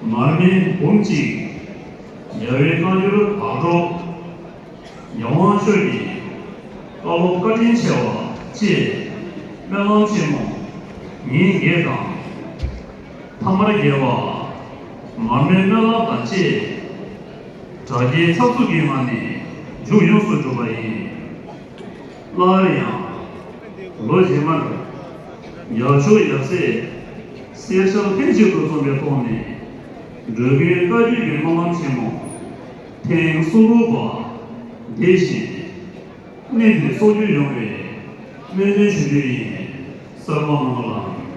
པ། མར་མེ་འབུམ་གཅིག་རྒྱལ་བའི་བཀའ་འགྱུར་བག་དྲོ། ཡབ་དབང་ཆོས་ཀྱི་བཀའ་སློབ་བཀའ་དྲིན་ཆེ་བ་བཅས་སྨོན་ལམ་ཆེན་མོ་ཉིན་བརྒྱད་དང་། ཐ་མར་རྒྱལ་བ་མར་མེའི་སྨོན་ལམ་དང་བཅས་དྲ་རྒྱའི་ཚབ་ཚུབ་ཀྱི་ངང་ནས་མཇུག་ཡོངས་སུ་གྲུབ་པ་ཡིན། སླར་ཡང་ལོ་རྗེས་མར་ཡབ་མཆོག་ཡབ་སྲས་སེར་སྐྱ་ལྷན་ཅིག་ཏུ་འཛོམས་པའི་ཐོག་ནས་འགྲོ་ཀུན་བཀའ་བརྒྱུད་ཀྱི་སྨོན་ལམ་ཆེན་མོ་ཐེངས་གསུམ་པ་འདི་བཞིན་གནད་དུ་གསོག་རྒྱུ་ཡོང་བའི་སྨོན་འདུན་ཞུ་རྒྱུ་ཡིན། གསོལ་བ་སྨོན་ལམ།